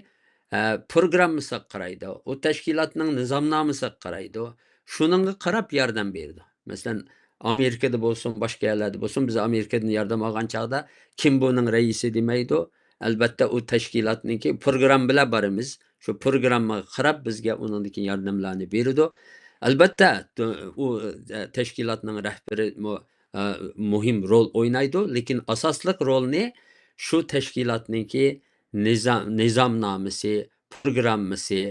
ئە، پروگراممىسىغا قارايدۇ، ئۇ تەشكىلاتنىڭ نىزامنامىسىغا قارايدۇ، شۇنىڭغا قاراپ ياردەم بېرىدۇ. مەسىلەن، ئامېرىكىدا بولسۇن، باشقا يەرلەردە بولسۇن، بىز ئامېرىكىدىن ياردەم ئالغان چاغدا، كىم بۇنىڭ رەئىسى دېمەيدۇ. ئەلبەتتە، ئۇ تەشكىلاتنىڭكى پروگرامما بىلەن بارىمىز. شۇ پروگراممىغا قاراپ، بىزگە ئۇنىڭدىن كېيىن ياردەملەرنى بېرىدۇ. ئەلبەتتە، ئۇ، ئە، تەشكىلاتنىڭ رەھبىرى مۇ-، ئە، مۇھىم رول ئوينايدۇ، لېكىن ئاساسلىق رولنى شۇ تەشكىلاتنىڭكى نىزام، نىزامنامىسى، پروگراممىسى،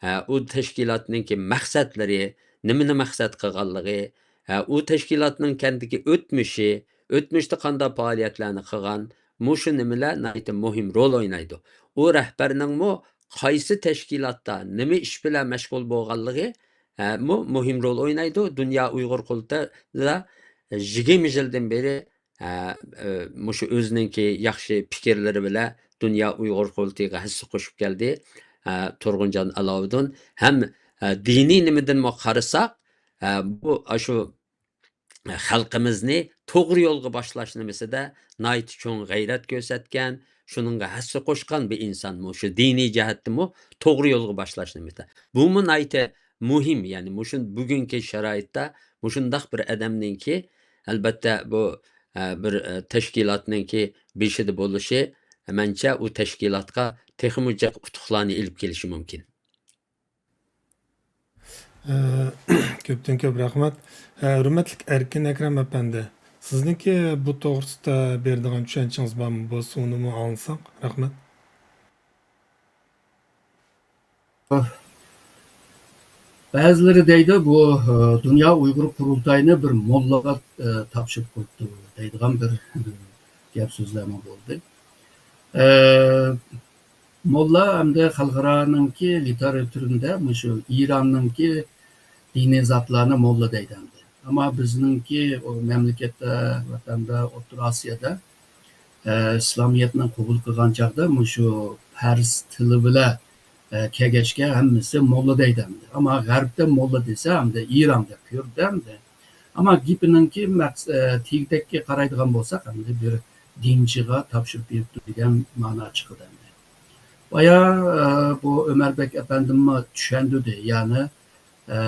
ھە، ئۇ تەشكىلاتنىڭكى مەقسەتلىرى، نېمىنى مەقسەت قىلغانلىقى، ھە، ئۇ تەشكىلاتنىڭ كەندىكى ئۆتمۈشى، ئۆتمۈشتە قانداق پائالىيەتلەرنى قىلغان، مۇشۇ نېمىلەر ناھايىتى مۇھىم رول ئوينايدۇ. ئۇ رەھبەرنىڭمۇ قايسى تەشكىلاتتا نېمە ئىش بىلەن مەشغۇل بولغانلىقى، ھە، مۇ-، مۇھىم رول ئوينايدۇ. دۇنيا ئۇيغۇر قۇرۇلتىيىدا يىگىرمە يىلدىن بېرى، ھە، ئە، مۇشۇ ئۆزىنىڭكى ياخشى پىكىرلىرى بىلەن دۇنيا ئۇيغۇر قۇرۇلتىيىغا ھەسسە قوشۇپ كەلدى. ھە، تۇرغۇنجان ئالاۋۇدۇن ھەم، ھە، دىنىي نېمىدىنمۇ قارىساق، ھە، بۇ، ئاشۇ خەلقىمىزنى توغرا يولغا باشلاش نېمىسىدە ناھايىتى چوڭ غەيرەت كۆرسەتكەن، شۇنىڭغا ھەسسە قوشقان بىر ئىنسان مۇشۇ دىنىي جەھەتتىمۇ توغرا يولغا باشلاش نېمىسىدە. بۇمۇ ناھايىتى مۇھىم، يەنى مۇشۇ بۈگۈنكى شارائىتتا مۇشۇنداق بىر ئادەمنىڭكى، ئەلبەتتە، بۇ، ئە، بىر، ئە، تەشكىلاتنىڭكى بېشىدا بولۇشى، مەنچە، ئۇ تەشكىلاتقا تېخىمۇ جىق ئۇتۇقلارنى ئېلىپ كېلىشى مۇمكىن. ئە، كۆپتىن كۆپ رەھمەت. ئە، ھۆرمەتلىك ئەركىن ئەكرەم ئەپەندى، سىزنىڭكى بۇ توغرىسىدا بېرىدىغان چۈشەنچىڭىز بارمۇ؟ بولسا ئۇنىمۇ ئاڭلىساق. رەھمەت. بەزىلىرى دەيدۇ، بۇ، ئە، دۇنيا ئۇيغۇر قۇرۇلتايىنى بىر موللاغا، ئە، تاپشۇرۇپ قويۇپتۇ دەيدىغان بىر گەپ سۆزلەرمۇ بولدى. ئە، موللا ئەمدى خەلقئارانىڭكى لىتېراتۇرىدا مۇشۇ ئىراننىڭكى دىنىي زاتلارنى موللا دەيدۇ ئەمدى. ئەمما بىزنىڭكى ئۇ مەملىكەتتە، ۋەتەندە، ئوتتۇرا ئاسىيادا، ئە، ئىسلامىيەتنى قوبۇل قىلغان چاغدا مۇشۇ پەرس تىلى بىلەن، ئە، كەلگەچكە ھەممىسى موللا دەيدۇ ئەمدى. ئەمما غەربتە موللا دېسە ئەمدى ئىران دەپ كۆردى ئەمدى. ئەمما گېپىنىڭكى مەقس-، ئە، تېگى-تەككە قارايدىغان بولساق، ئەمدى بىر دىنچىغا تاپشۇرۇپ بېرىپتۇ دېگەن مانا چىقىدۇ ئەمدى. بايا، ئە، بۇ ئۆمەربەك ئەپەندىممۇ چۈشەندۈردى، يەنى، ئە،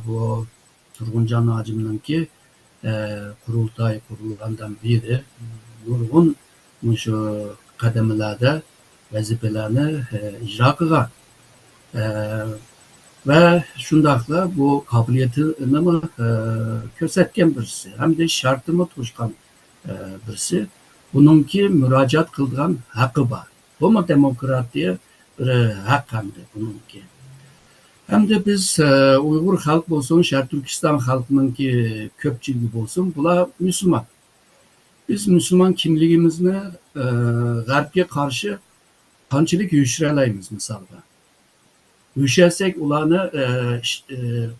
بۇ تۇرغۇنجان ھاجىمنىڭكى، ئە، قۇرۇلتاي قۇرۇلغاندىن بېرى نۇرغۇن مۇشۇ قەدەملەردە ۋەزىپىلەرنى، ئە، ئىجرا قىلغان. ئە، ۋە شۇنداقلا بۇ قابىلىيىتىنىمۇ، ئە، كۆرسەتكەن بىرسى، ھەمدە شەرتىمۇ توشقان، ئە، بىرسى. بۇنىڭكى مۇراجىئەت قىلىدىغان ھەققى بار. بۇمۇ دېموكراتىيە بىر ھەق ھەمدە بۇنىڭكى. ھەمدە بىز، ئە، ئۇيغۇر خەلق بولسۇن، شەرقىي تۈركىستان خەلقىنىڭكى كۆپچىلىكى بولسۇن، بۇلار مۇسۇلمان. بىز مۇسۇلمان كىملىكىمىزنى، ئە، غەربكە قارشى قانچىلىك يوشۇرالايمىز، مىسالغا؟ يوشۇرساق ئۇلارنى، ئە، ئىش-، ئە،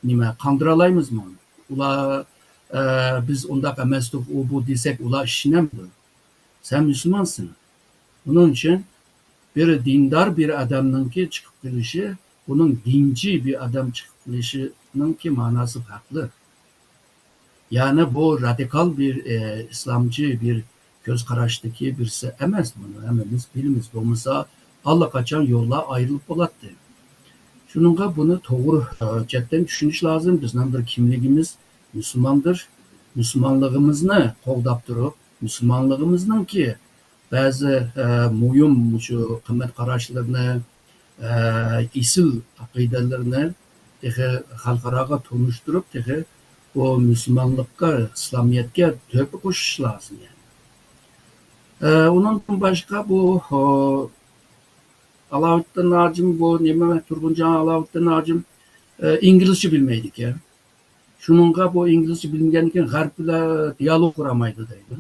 نېمە، قاندۇرالايمىزمۇ؟ ئۇلار، ئە، بىز ئۇنداق ئەمەستۇق، ئۇ بۇ دېسەك، ئۇلار ئىشىنەمدۇ؟ سەن مۇسۇلمانسەن. ئۇنىڭ ئۈچۈن بىر دىندار بىر ئادەمنىڭكى چىقىپ قېلىشى، ئۇنىڭ دىنچى بىر ئادەم چىقىپ قېلىشىنىڭكى ماناسى پەرقلىق. يەنى بۇ رادىكال بىر، ئى، ئىسلامچى بىر كۆز قاراشتىكى بىرسى ئەمەس. بۇنى ھەممىمىز بىلىمىز. بولمىسا ئاللىقاچان يوللار ئايرىلىپ بولاتتى. شۇنىڭغا بۇنى توغرا، ئى، چەتتىن چۈشىنىش لازىم. بىزنىڭ بىر كىملىكىمىز مۇسۇلماندۇر. مۇسۇلمانلىقىمىزنى قوغداپ تۇرۇپ، مۇسۇلمانلىقىمىزنىڭكى بەزى، ئە، مۇھىم مۇشۇ قىممەت قاراشلىرىنى، ئە، ئېسىل ئەقىدىلىرىنى تېخى خەلقئاراغا تونۇشتۇرۇپ، تېخى بۇ مۇسۇلمانلىققا، ئىسلامىيەتكە تۆھپە قوشۇش لازىم، يەنى. ئە، ئۇنىڭدىن باشقا بۇ، ئو، ئالاۋۇددىن ھاجىم، بۇ نېمە، تۇرغۇنجان ئالاۋۇددىن ھاجىم، ئە، ئىنگلىزچە بىلمەيدىكەن. شۇنىڭغا بۇ ئىنگلىزچە بىلمىگەندىن كېيىن غەرب بىلەن دىيالوگ قۇرالمايدۇ دەيدۇ.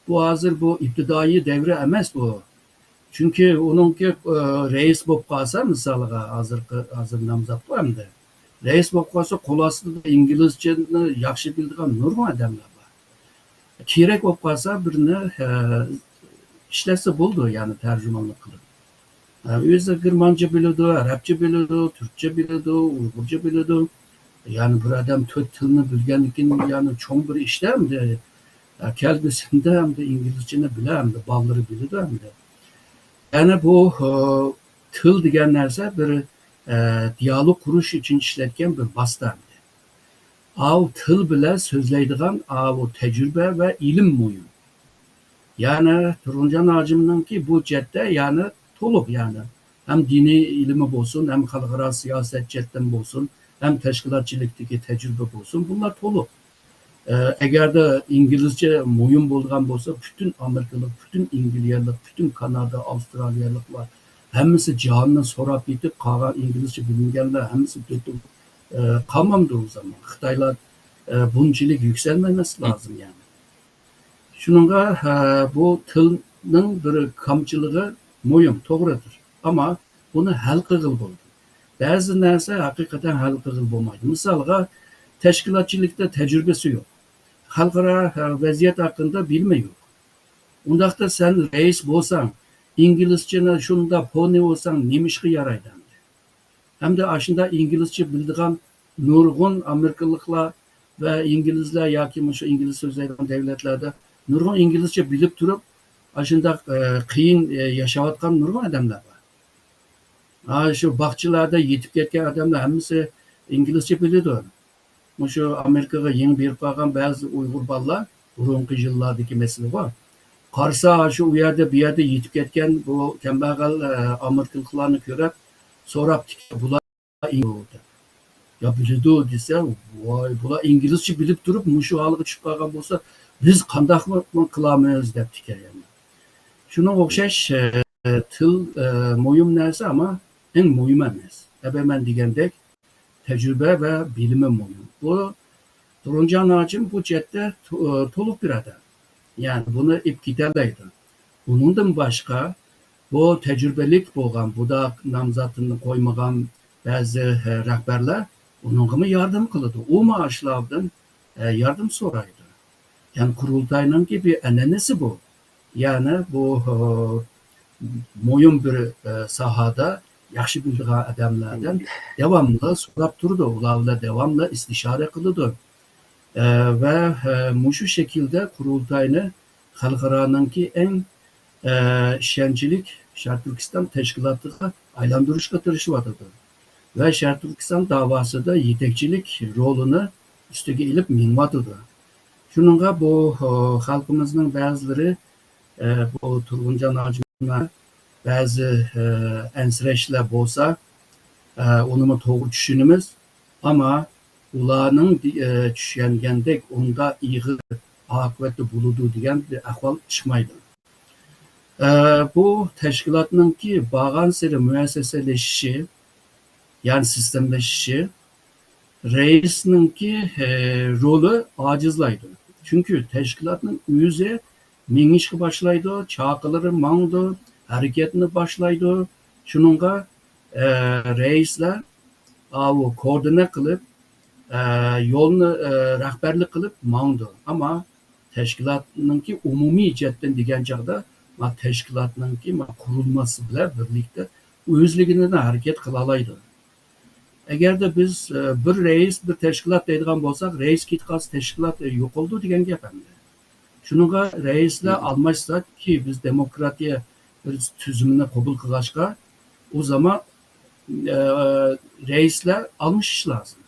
بۇ ھازىر بۇ ئىپتىدائىي دەۋرى ئەمەس بۇ. چۈنكى ئۇنىڭكى، ئە، رەئىس بولۇپ قالسا، مىسالغا، ھازىرقى، ھازىر نامزاتقۇ ئەمدى. رەئىس بولۇپ قالسا، قول ئاستىدا ئىنگلىزچىنى ياخشى بىلىدىغان نۇرغۇن ئادەملەر بار. كېرەك بولۇپ قالسا، بىرنى، ئە، ئىشلەتسە بولىدۇ، يەنى تەرجىمانلىق قىلىپ. ئە، ئۆزى گېرمانچە بىلىدۇ، ئەرەبچە بىلىدۇ، تۈركچە بىلىدۇ، ئۇيغۇرچە بىلىدۇ. يەنى بىر ئادەم تۆت تىلنى بىلگەندىكىن، يەنى چوڭ بىر ئىشتا ئەمدى، ئە، كەلگۈسىدە ئەمدى ئىنگلىزچىنى بىلە، ئەمدى بالىلىرى بىلىدۇ ئەمدى. يەنى بۇ، ئە، تىل دېگەن نەرسە بىر، ئە، دىيالوگ قۇرۇش ئۈچۈن ئىشلەتكەن بىر ۋاسىتە ئەمدى. ئاۋۇ تىل بىلەن سۆزلەيدىغان ئاۋۇ تەجرىبە ۋە ئىلىم مۇھىم. يەنى تۇرغۇنجان ھاجىمنىڭكى بۇ جەھەتتە يەنى تولۇق يەنى. ھەم دىنىي ئىلمى بولسۇن، ھەم خەلقئارا سىياسەت جەھەتتىن بولسۇن، ھەم تەشكىلاتچىلىقتىكى تەجرىبە بولسۇن، بۇلار تولۇق. ئە، ئەگەردە ئىنگلىزچە مۇھىم بولىدىغان بولسا، پۈتۈن ئامېرىكىلىق، پۈتۈن ئىنگلىيەلىك، پۈتۈن كانادا، ئاۋسترالىيەلىكلار ھەممىسى جاھاننى سوراپ يېتىپ، قالغان ئىنگلىزچە بىلمىگەنلەر ھەممىسى دۆتۈپ، ئە، قالمامدۇ ئۇ زامان؟ خىتايلار، ئە، بۇنچىلىك يۈكسەلمەيمىسى لازىم يەنى. شۇنىڭغا، ھە، بۇ تىلنىڭ بىر كامچىلىقى مۇھىم، توغرىدۇر. ئەمما بۇنى ھەل قىلغىلى بولىدۇ. بەزى نەرسە ھەقىقەتەن ھەل قىلغىلى بولمايدۇ. مىسالغا، تەشكىلاتچىلىقتا تەجرىبىسى يوق. خەلقئارا، ھە، ۋەزىيەت ھەققىدە بىلىمى يوق. ئۇنداقتا سەن رەئىس بولساڭ، ئىنگلىزچىنى شۇنداق پونى بولساڭ، نېمە ئىشقا يارايدۇ ئەمدى؟ ھەمدە ئاشۇنداق ئىنگلىزچە بىلىدىغان نۇرغۇن ئامېرىكىلىقلار ۋە ئىنگلىزلار ياكى مۇشۇ ئىنگلىز سۆزلەيدىغان دۆلەتلەردە نۇرغۇن ئىنگلىزچە بىلىپ تۇرۇپ، ئاشۇنداق، ئە، قىيىن، ئە، ياشاۋاتقان نۇرغۇن ئادەملەر بار. ھا، شۇ باغچىلاردا يېتىپ كەتكەن ئادەملەر ھەممىسى ئىنگلىزچە بىلىدۇ. مۇشۇ ئامېرىكىغا يېڭى بېرىپ قالغان بەزى ئۇيغۇر بالىلار، بۇرۇنقى يىللاردىكى مەسىلە بار. قارىسا، شۇ ئۇ يەردە، بۇ يەردە يېتىپ كەتكەن بۇ كەمبەغەل، ئە، ئامېرىكىلىقلارنى كۆرۈپ، سوراپتىكەن، بۇلار ئىنگلىز دەپ. يا بىلىدۇ دېسە، ۋاي، بۇلار ئىنگلىزچە بىلىپ تۇرۇپ مۇشۇ ھالغا چۈشۈپ قالغان بولسا، بىز قانداقمۇ قىلارمىز دەپتىكەن يەنە. شۇنىڭغا ئوخشاش، ئە، تىل، ئە، مۇھىم نەرسە، ئەمما ئەڭ مۇھىم ئەمەس. ئەبە مەن دېگەندەك، تەجرىبە ۋە بىلىمى مۇھىم. بۇ تۇرۇنجان ھاجىم بۇ جەھەتتە تو-، تولۇق بىر ئادەم. يەنى بۇنى ئېلىپ كېتەلەيدۇ. ئۇنىڭدىن باشقا، بۇ تەجرىبىلىك بولغان، بۇنداق نامزاتىنى قويمىغان بەزى، ھە، رەھبەرلەر ئۇنىڭغىمۇ ياردەم قىلىدۇ. ئۇمۇ ئاشۇلاردىن، ھە، ياردەم سورايدۇ. يەنى قۇرۇلتاينىڭكى بىر ئەنئەنىسى بۇ. يەنى بۇ، ھە، مۇھىم بىر، ھە، ساھەدە ياخشى بىلىدىغان ئادەملەردىن داۋاملىق سوراپ تۇرىدۇ. ئۇلار بىلەن داۋاملىق ئىستىشارە قىلىدۇ. ئە، ۋە، ئە، مۇشۇ شەكىلدە قۇرۇلتاينى خەلقئارانىڭكى ئەڭ، ئە، ئىشەنچلىك شەرقىي تۈركىستان تەشكىلاتىغا ئايلاندۇرۇشقا تىرىشىۋاتىدۇ. ۋە شەرقىي تۈركىستان داۋاسىدا يېتەكچىلىك رولىنى ئۈستىگە ئېلىپ مېڭىۋاتىدۇ. شۇنىڭغا بۇ، ئە، خەلقىمىزنىڭ بەزىلىرى، ئە، بۇ تۇرغۇنجان ھاجىمغا بەزى، ئە، ئەنسىرەشلەر بولسا، ئە، ئۇنىمۇ توغرا چۈشىنىمىز. ئەمما ئۇلارنىڭ دې-، ئە، چۈشەنگەندەك ئۇنداق ئېغىر ئاقىۋەتتە بولىدۇ دېگەن بىر ئەھۋال چىقمايدۇ. ئە، بۇ تەشكىلاتنىڭكى بارغانسېرى مۇئەسسەسىلىشىشى، يەنى سىستېمىلىشىشى، رەئىسنىڭكى، ئە، رولى ئاجىزلايدۇ. چۈنكى تەشكىلاتنىڭ ئۆزى مېڭىشقا باشلايدۇ، چاقىلىرى ماڭىدۇ، ھەرىكەتنى باشلايدۇ. شۇنىڭغا، ئە، رەئىسلەر ئاۋۇ كوردىنە قىلىپ، ئە، يولنى، ئە، رەھبەرلىك قىلىپ ماڭىدۇ. ئەمما تەشكىلاتنىڭكى ئومۇمىي جەھەتتىن دېگەن چاغدا، ما تەشكىلاتنىڭكى ما قۇرۇلمىسى بىلەن بىرلىكتە ئۆزلۈكىدىن ھەرىكەت قىلالايدۇ. ئەگەردە بىز، ئە، بىر رەئىس، بىر تەشكىلات دەيدىغان بولساق، رەئىس كېتىپ قالسا تەشكىلات، ئە، يوقىلىدۇ دېگەن گەپ ئەمدى. شۇنىڭغا رەئىسلەر ئالماشسا، كى بىز دېموكراتىيە بىر تۈزۈمىنى قوبۇل قىلغاچقا، ئۇ زامان، ئە، رەئىسلەر ئالمىشىش لازىم.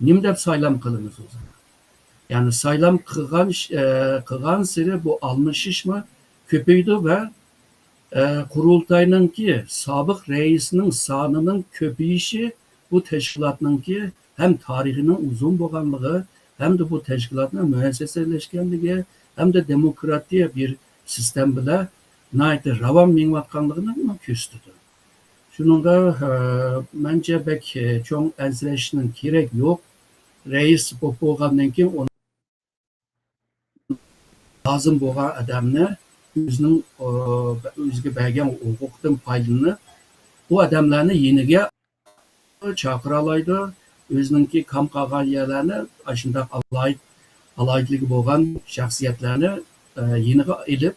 نېمە دەپ سايلام قىلىمىز ئۇ زامان؟ يەنى سايلام قىلغان، ئە، قىلغانسېرى بۇ ئالمىشىشمۇ كۆپىيىدۇ ۋە، ئە، قۇرۇلتاينىڭكى سابىق رەئىسىنىڭ سانىنىڭ كۆپىيىشى بۇ تەشكىلاتنىڭكى ھەم تارىخىنىڭ ئۇزۇن بولغانلىقى، ھەمدە بۇ تەشكىلاتنىڭ مۇئەسسەسىلەشكەنلىكى، ھەمدە دېموكراتىيە بىر سىستېما بىلەن ناھايىتى راۋان مېڭىۋاتقانلىقىنى كۆرسىتىدۇ. شۇنىڭغا، ئە، مەنچە بەك، ئە، چوڭ ئەنسىرەشنىڭ كېرەك يوق. رەئىس بولۇپ بولغاندىن كېيىن ئۇنىڭ لازىم بولغان ئادەمنى ئۆزىنىڭ، ئە، ئۆزىگە بەرگەن ھوقۇقىدىن پايدىلىنىپ، ئۇ ئادەملەرنى يېنىگە چاقىرالايدۇ، ئۆزىنىڭكى كام قالغان يەرلەرنى ئاشۇنداق ئالاھىد-، ئالاھىدىلىكى بولغان شەخسىيەتلەرنى، ئە، يېنىغا ئېلىپ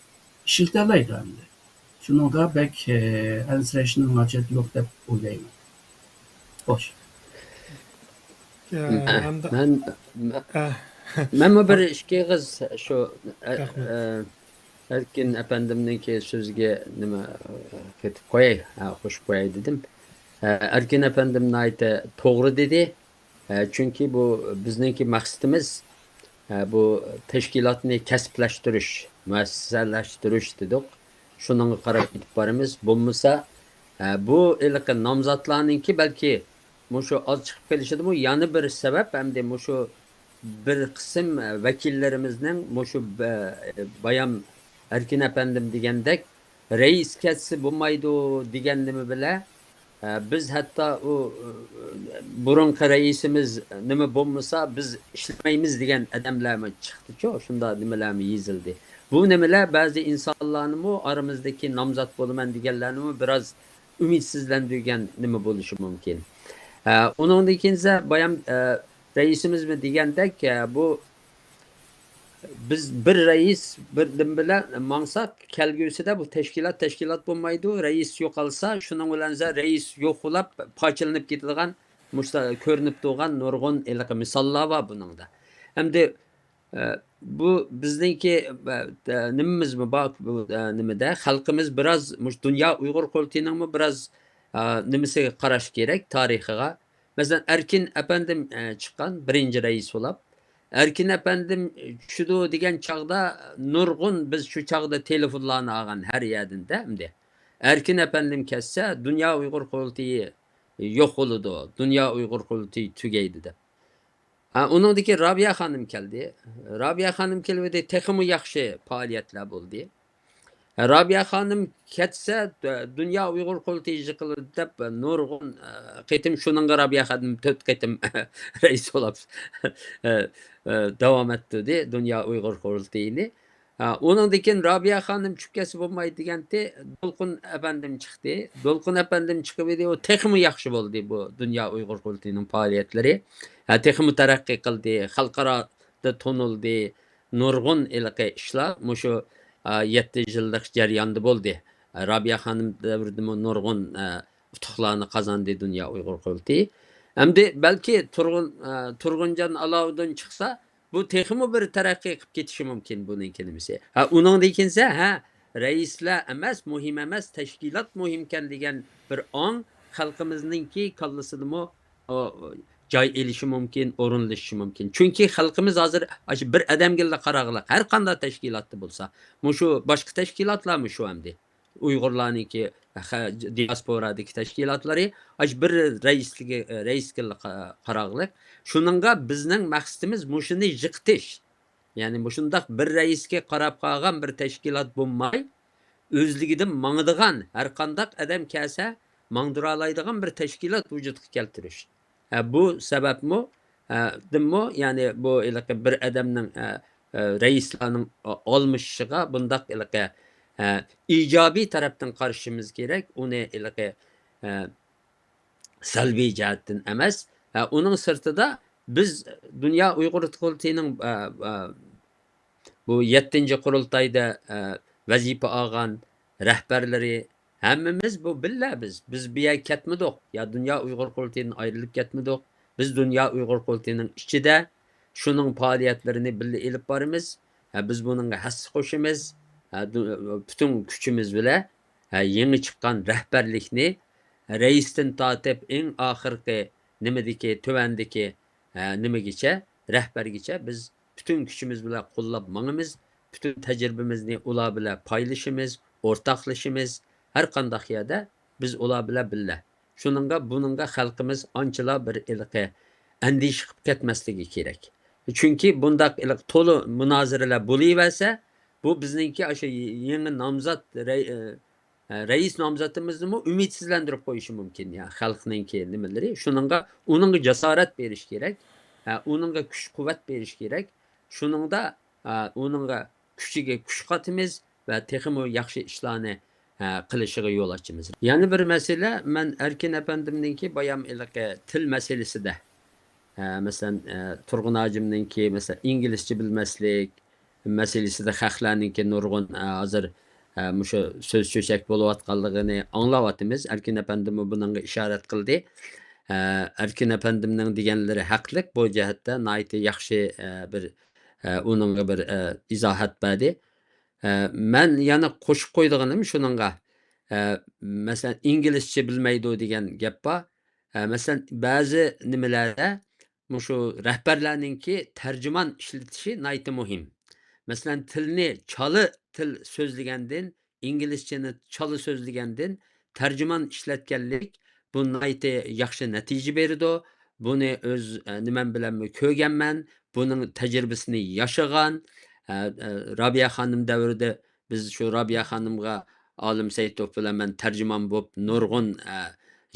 ئىشلىتەلەيدۇ ئەمدى. شۇنىڭغا بەك، ئە، ئەنسىرەشنىڭ ھاجىتى يوق دەپ ئويلايمەن. خوش. ئە، مەن، مەن، ئە. مەنمۇ بىر ئىككى ئېغىز شۇ، ئە، رەھمەت. ئە، ئەركىن ئەپەندىمنىڭكى سۆزىگە نېمە، قېتىپ قوياي، ھە، قوشۇپ قوياي دېدىم. ھە، ئەركىن ئەپەندىم ناھايىتى توغرا دېدى. ئە، چۈنكى بۇ بىزنىڭكى مەقسىتىمىز، ئە، بۇ تەشكىلاتنى كەسىپلەشتۈرۈش، مۇئەسسەسەلەشتۈرۈش دېدۇق. شۇنىڭغا قاراپ كېتىپ بارىمىز. بولمىسا، ئە، بۇ ھېلىقى نامزاتلارنىڭكى بەلكى مۇشۇ ئاز چىقىپ قېلىشىدىمۇ يەنە بىر سەۋەب، ئەمدى مۇشۇ بىر قىسىم، ئە، ۋەكىللىرىمىزنىڭ مۇشۇ بە-، بايام ئەركىن ئەپەندىم دېگەندەك، رەئىس كەتسە بولمايدۇ دېگەن نېمە بىلەن، ئە، بىز ھەتتا ئۇ، ئە، بۇرۇنقى رەئىسىمىز نېمە بولمىسا، بىز ئىشلىمەيمىز دېگەن ئادەملەرمۇ چىقتىچۇ، شۇنداق نېمىلەرمۇ يېزىلدى. بۇ نېمىلەر بەزى ئىنسانلارنىمۇ، ئارىمىزدىكى نامزات بولىمەن دېگەنلەرنىمۇ بىراز ئۈمىدسىزلەندۈرگەن نېمە بولۇشى مۇمكىن. ئە، ئۇنىڭدىن كېيىن سە-، بايام، ئە، رەئىسىمىزمۇ دېگەندەك، ئە، بۇ بىز بىر رەئىس، بىر دىن بىلەن ماڭساق، كەلگۈسىدە بۇ تەشكىلات تەشكىلات بولمايدۇ. رەئىس يوقالسا، شۇنىڭ بىلەن رەئىس يوق بولاپ، پارچىلىنىپ كېتىدىغان، مۇشۇ كۆرۈنۈپ تۇرغان نۇرغۇن ھېلىقى مىساللار بار بۇنىڭدا. ئەمدى، ئە، بۇ بىزنىڭكى، ئە، نېمىمىزمۇ بار بۇ، ئە، نېمىدە؟ خەلقىمىز بىراز مۇشۇ دۇنيا ئۇيغۇر قۇرۇلتىيىنىڭمۇ بىراز، ئە، نېمىسىگە قاراش كېرەك، تارىخىغا. مەسىلەن، ئەركىن ئەپەندىم، ئە، چىققان بىرىنچى رەئىس بولاپ. ئەركىن ئەپەندىم چۈشىدۇ دېگەن چاغدا نۇرغۇن، بىز شۇ چاغدا تېلېفونلارنى ئالغان ھەر يەردىن دە ئەمدى. ئەركىن ئەپەندىم كەتسە، دۇنيا ئۇيغۇر قۇرۇلتىيى يوق بولىدۇ، دۇنيا ئۇيغۇر قۇرۇلتىيى تۈگەيدۇ دەپ. ھە، ئۇنىڭدىن كېيىن رابىيە خانىم كەلدى. رابىيە خانىم كېلىۋىدى، تېخىمۇ ياخشى پائالىيەتلەر بولدى. رابىيە خانىم كەتسە، دۇ-، دۇنيا ئۇيغۇر قۇرۇلتىيى يىقىلىدۇ دەپ نۇرغۇن، ئە، قېتىم، شۇنىڭغا رابىيە خانىم تۆت قېتىم رەئىس بولاپ، ئە، ئە، داۋام ئەتتۈردى دۇنيا ئۇيغۇر قۇرۇلتىيىنى. ئە، ئۇنىڭدىن كېيىن رابىيە خانىم چۈشۈپ كەتسە بولمايدۇ دېگەنتى، دولقۇن ئەپەندىم چىقتى. دولقۇن ئەپەندىم چىقىۋىدى، ئۇ تېخىمۇ ياخشى بولدى بۇ دۇنيا ئۇيغۇر قۇرۇلتىيىنىڭ پائالىيەتلىرى. ھە، تېخىمۇ تەرەققىي قىلدى، خەلقئارادا تونۇلدى. نۇرغۇن ھېلىقى ئىشلار مۇشۇ، ئا، يەتتە يىللىق جەرياندا بولدى. رابىيە خانىم دەۋرىدىمۇ نۇرغۇن، ئا، ئۇتۇقلارنى قازاندى دۇنيا ئۇيغۇر قۇرۇلتىيى. ئەمدى بەلكى تۇرغۇن، ئا، تۇرغۇنجان ئالاۋۇدۇن چىقسا، بۇ تېخىمۇ بىر تەرەققىي قىلىپ كېتىشى مۇمكىن بۇنىڭكى نېمىسى. ھە، ئۇنىڭدىن كېيىنسە، ھە، رەئىسلەر ئەمەس، مۇھىم ئەمەس، تەشكىلات مۇھىمكەن دېگەن بىر ئاڭ خەلقىمىزنىڭكى كاللىسىدىمۇ ئۇ، جاي ئېلىشى مۇمكىن، ئورۇنلىشىشى مۇمكىن. چۈنكى خەلقىمىز ھازىر ئاشۇ بىر ئادەمگىلا قاراغلىق، ھەر قانداق تەشكىلاتتا بولسا، مۇشۇ باشقا تەشكىلاتلارمۇ شۇ ئەمدى. ئۇيغۇرلارنىڭكى، خە-، دىياسپورادىكى تەشكىلاتلىرى ئاشۇ بىر رەئىسلىكى، رەئىسكىلا قا-، قاراغلىق. شۇنىڭغا بىزنىڭ مەقسىتىمىز مۇشۇنى يىقىتىش. يەنى مۇشۇنداق بىر رەئىسكە قاراپ قالغان بىر تەشكىلات بولماي، ئۆزلۈكىدىن ماڭىدىغان، ھەر قانداق ئادەم كەلسە ماڭدۇرالايدىغان بىر تەشكىلات ۋۇجۇدقا كەلتۈرۈش. ھە، بۇ سەۋەبمۇ، ھە، دىنمۇ، يەنى بۇ ھېلىقى بىر ئادەمنىڭ، ھە، ھە، رەئىسلارنىڭ ئالمىشىشىغا بۇنداق ھېلىقى، ھە، ئىجابىي تەرەپتىن قارىشىمىز كېرەك. ئۇنى ھېلىقى، ھە، سەلبىي جەھەتتىن ئەمەس. ھە، ئۇنىڭ سىرتىدا بىز دۇنيا ئۇيغۇر قۇرۇلتىيىنىڭ، ئە، ئە، بۇ يەتتىنچى قۇرۇلتايدا، ئە، ۋەزىپە ئالغان رەھبەرلىرى، ھەممىمىز بۇ بىللە بىز. بىز بۇ يەرگە كەتمىدۇق، يا دۇنيا ئۇيغۇر قۇرۇلتىيىدىن ئايرىلىپ كەتمىدۇق. بىز دۇنيا ئۇيغۇر قۇرۇلتىيىنىڭ ئىچىدە شۇنىڭ پائالىيەتلىرىنى بىللە ئېلىپ بارىمىز. ھە، بىز بۇنىڭغا ھەسسە قوشىمىز. ھە، دۇ-، پۈتۈن كۈچىمىز بىلەن، ھە، يېڭى چىققان رەھبەرلىكنى رەئىستىن تارتىپ ئەڭ ئاخىرقى نېمىدىكى، تۆۋەندىكى، ھە، نېمىگىچە، رەھبەرگىچە بىز پۈتۈن كۈچىمىز بىلەن قوللاپ ماڭىمىز، پۈتۈن تەجرىبىمىزنى ئۇلار بىلەن پايلىشىمىز، ئورتاقلىشىمىز، ھەر قانداق يەردە بىز ئۇلار بىلەن بىللە. شۇنىڭغا، بۇنىڭغا خەلقىمىز ئانچىلا بىر ھېلىقى ئەندىشە قىلىپ كەتمەسلىكى كېرەك. چۈنكى بۇنداق ھېلىقى تولا مۇنازىرىلەر بولۇۋەرسە، بۇ بىزنىڭكى ئاشۇ يېڭى نامزات رەي-، ئە، رەئىس نامزىتىمىزنىمۇ ئۈمىدسىزلەندۈرۈپ قويۇشى مۇمكىن، يا، خەلقنىڭكى نېمىلىرى. شۇنىڭغا، ئۇنىڭغا جاسارەت بېرىش كېرەك، ئە، ئۇنىڭغا كۈچ-قۇۋۋەت بېرىش كېرەك. شۇنىڭدا، ئە، ئۇنىڭغا كۈچىگە كۈچ قاتىمىز ۋە تېخىمۇ ياخشى ئىشلارنى، ئە، قىلىشىغا يول ئاچىمىز. يەنە بىر مەسىلە، مەن ئەركىن ئەپەندىمنىڭكى بايام ھېلىقى تىل مەسىلىسىدە، ئە، مەسىلەن، ئە، تۇرغۇن ھاجىمنىڭكى، مەسىلەن، ئىنگلىزچە بىلمەسلىك، مەسىلىسىدە خەقلەرنىڭكى نۇرغۇن، ئە، ھازىر، ئە، مۇشۇ سۆز چۆچەك بولۇۋاتقانلىقىنى ئاڭلاۋاتىمىز. ئەركىن ئەپەندىممۇ بۇنىڭغا ئىشارەت قىلدى. ئە، ئەركىن ئەپەندىمنىڭ دېگەنلىرى ھەقلىق، بۇ جەھەتتە ناھايىتى ياخشى، ئە، بىر، ئە، ئۇنىڭغا بىر، ئە، ئىزاھات بەردى. ئە، مەن يەنە قوشۇپ قويىدىغىنىم شۇنىڭغا، ئە، مەسىلەن، ئىنگلىزچە بىلمەيدۇ دېگەن گەپ بار. ئە، مەسىلەن، بەزى نېمىلەردە مۇشۇ رەھبەرلەرنىڭكى تەرجىمان ئىشلىتىشى ناھايىتى مۇھىم. مەسىلەن، تىلنى چالا تىل سۆزلىگەندىن، ئىنگلىزچىنى چالا سۆزلىگەندىن، تەرجىمان ئىشلەتكەنلىك بۇ ناھايىتى ياخشى نەتىجە بېرىدۇ. بۇنى ئۆز، ئە، نېمەم بىلەنمۇ كۆرگەنمەن. بۇنىڭ تەجرىبىسىنى ياشىغان، ئە، ئە، رابىيە خانىم دەۋرىدە بىز شۇ رابىيە خانىمغا ئالىم سەيىتوف بىلەن مەن تەرجىمان بولۇپ نۇرغۇن، ئە،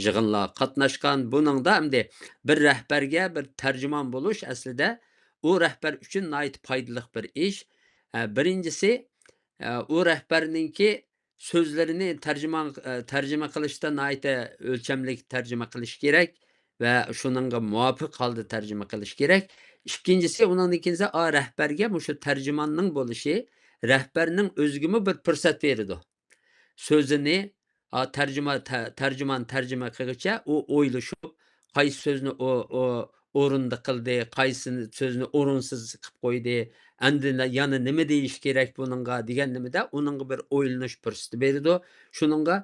يىغىنلارغا قاتناشقان. بۇنىڭدا ئەمدى بىر رەھبەرگە بىر تەرجىمان بولۇش ئەسلىدە ئۇ رەھبەر ئۈچۈن ناھايىتى پايدىلىق بىر ئىش. ئە، بىرىنچىسى، ئە، ئۇ رەھبەرنىڭكى سۆزلىرىنى تەرجىمان-، ئە، تەرجىمە قىلىشتا ناھايىتى ئۆلچەملىك تەرجىمە قىلىش كېرەك ۋە شۇنىڭغا مۇۋاپىق ھالدا تەرجىمە قىلىش كېرەك. ئىككىنچىسى، ئۇنىڭدىن كېيىن، ئا، رەھبەرگە مۇشۇ تەرجىماننىڭ بولۇشى رەھبەرنىڭ ئۆزىگىمۇ بىر پۇرسەت بېرىدۇ. سۆزىنى، ئا، تەرجىمە-، تە-، تەرجىمان تەرجىمە قىلغۇچە ئۇ ئويلىشىپ، قايسى سۆزنى ئو-، ئو-، ئورۇندا قىلدى، قايسى سۆزنى ئورۇنسىز قىلىپ قويدى، ئەمدى نە-، يەنە نېمە دېيىش كېرەك بۇنىڭغا دېگەن نېمىدە ئۇنىڭغا بىر ئويلىنىش پۇرسىتى بېرىدۇ. شۇنىڭغا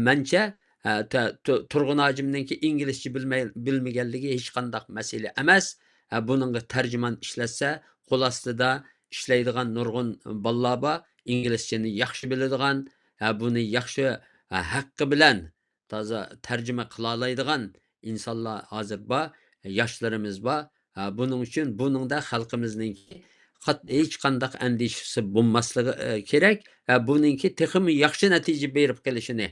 مەنچە، ھە، تە-، تۇ-، تۇرغۇن ھاجىمنىڭكى ئىنگلىزچە بىلمەي-، بىلمىگەنلىكى ھېچقانداق مەسىلە ئەمەس. ھە، بۇنىڭغا تەرجىمان ئىشلەتسە، قول ئاستىدا ئىشلەيدىغان نۇرغۇن بالىلار بار، ئىنگلىزچىنى ياخشى بىلىدىغان، ھە، بۇنى ياخشى، ھە، ھەققى بىلەن تازا تەرجىمە قىلالايدىغان ئىنسانلار ھازىر بار، ياشلىرىمىز بار. ھە، بۇنىڭ ئۈچۈن بۇنىڭدا خەلقىمىزنىڭكى قات-، ھېچقانداق ئەندىشىسى بولماسلىقى، ئە، كېرەك. ھە، بۇنىڭكى تېخىمۇ ياخشى نەتىجە بېرىپ قېلىشىنى،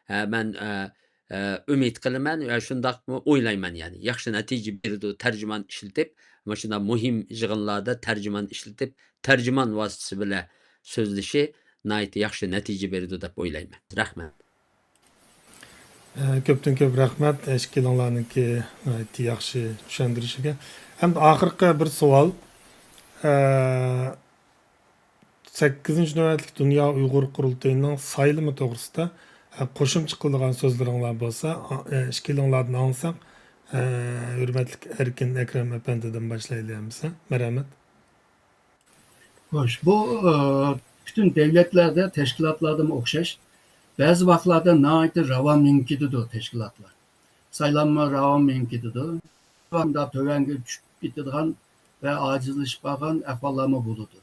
ھە، مەن، ئە، ئە، ئۈمىد قىلىمەن ۋە شۇنداقمۇ ئويلايمەن، يەنى ياخشى نەتىجە بېرىدۇ تەرجىمان ئىشلىتىپ، مۇشۇنداق مۇھىم يىغىنلاردا تەرجىمان ئىشلىتىپ، تەرجىمان ۋاسىتىسى بىلەن سۆزلىشى ناھايىتى ياخشى نەتىجە بېرىدۇ دەپ ئويلايمەن. رەھمەت. ئە، كۆپتىن كۆپ رەھمەت، ئە، ئىككىلىڭلارنىڭكى ناھايىتى ياخشى چۈشەندۈرۈشىگە. ھەمدە ئاخىرقى بىر سوئال. ئە، سەككىزىنچى نۆۋەتلىك دۇنيا ئۇيغۇر قۇرۇلتىيىنىڭ سايلىمى توغرىسىدا، ئە، قوشۇمچە قىلىدىغان سۆزلىرىڭلار بولسا، ئە، ئىككىلىڭلاردىن ئاڭلىساق، ئە، ھۆرمەتلىك ئەركىن ئەكرەم ئەپەندىدىن باشلايلى ئەمىسە. مەرھەمەت. خوش، بۇ، ئە، پۈتۈن دۆلەتلەردە، تەشكىلاتلاردىمۇ ئوخشاش. بەزى ۋاقىتلاردا ناھايىتى راۋان مېڭىپ كېتىدۇ تەشكىلاتلار. سايلاممۇ راۋان مېڭىپ كېتىدۇ. شۇنداق تۆۋەنگە چۈشۈپ كېتىدىغان ۋە ئاجىزلىشىپ قالغان ئەھۋاللارمۇ بولىدۇ.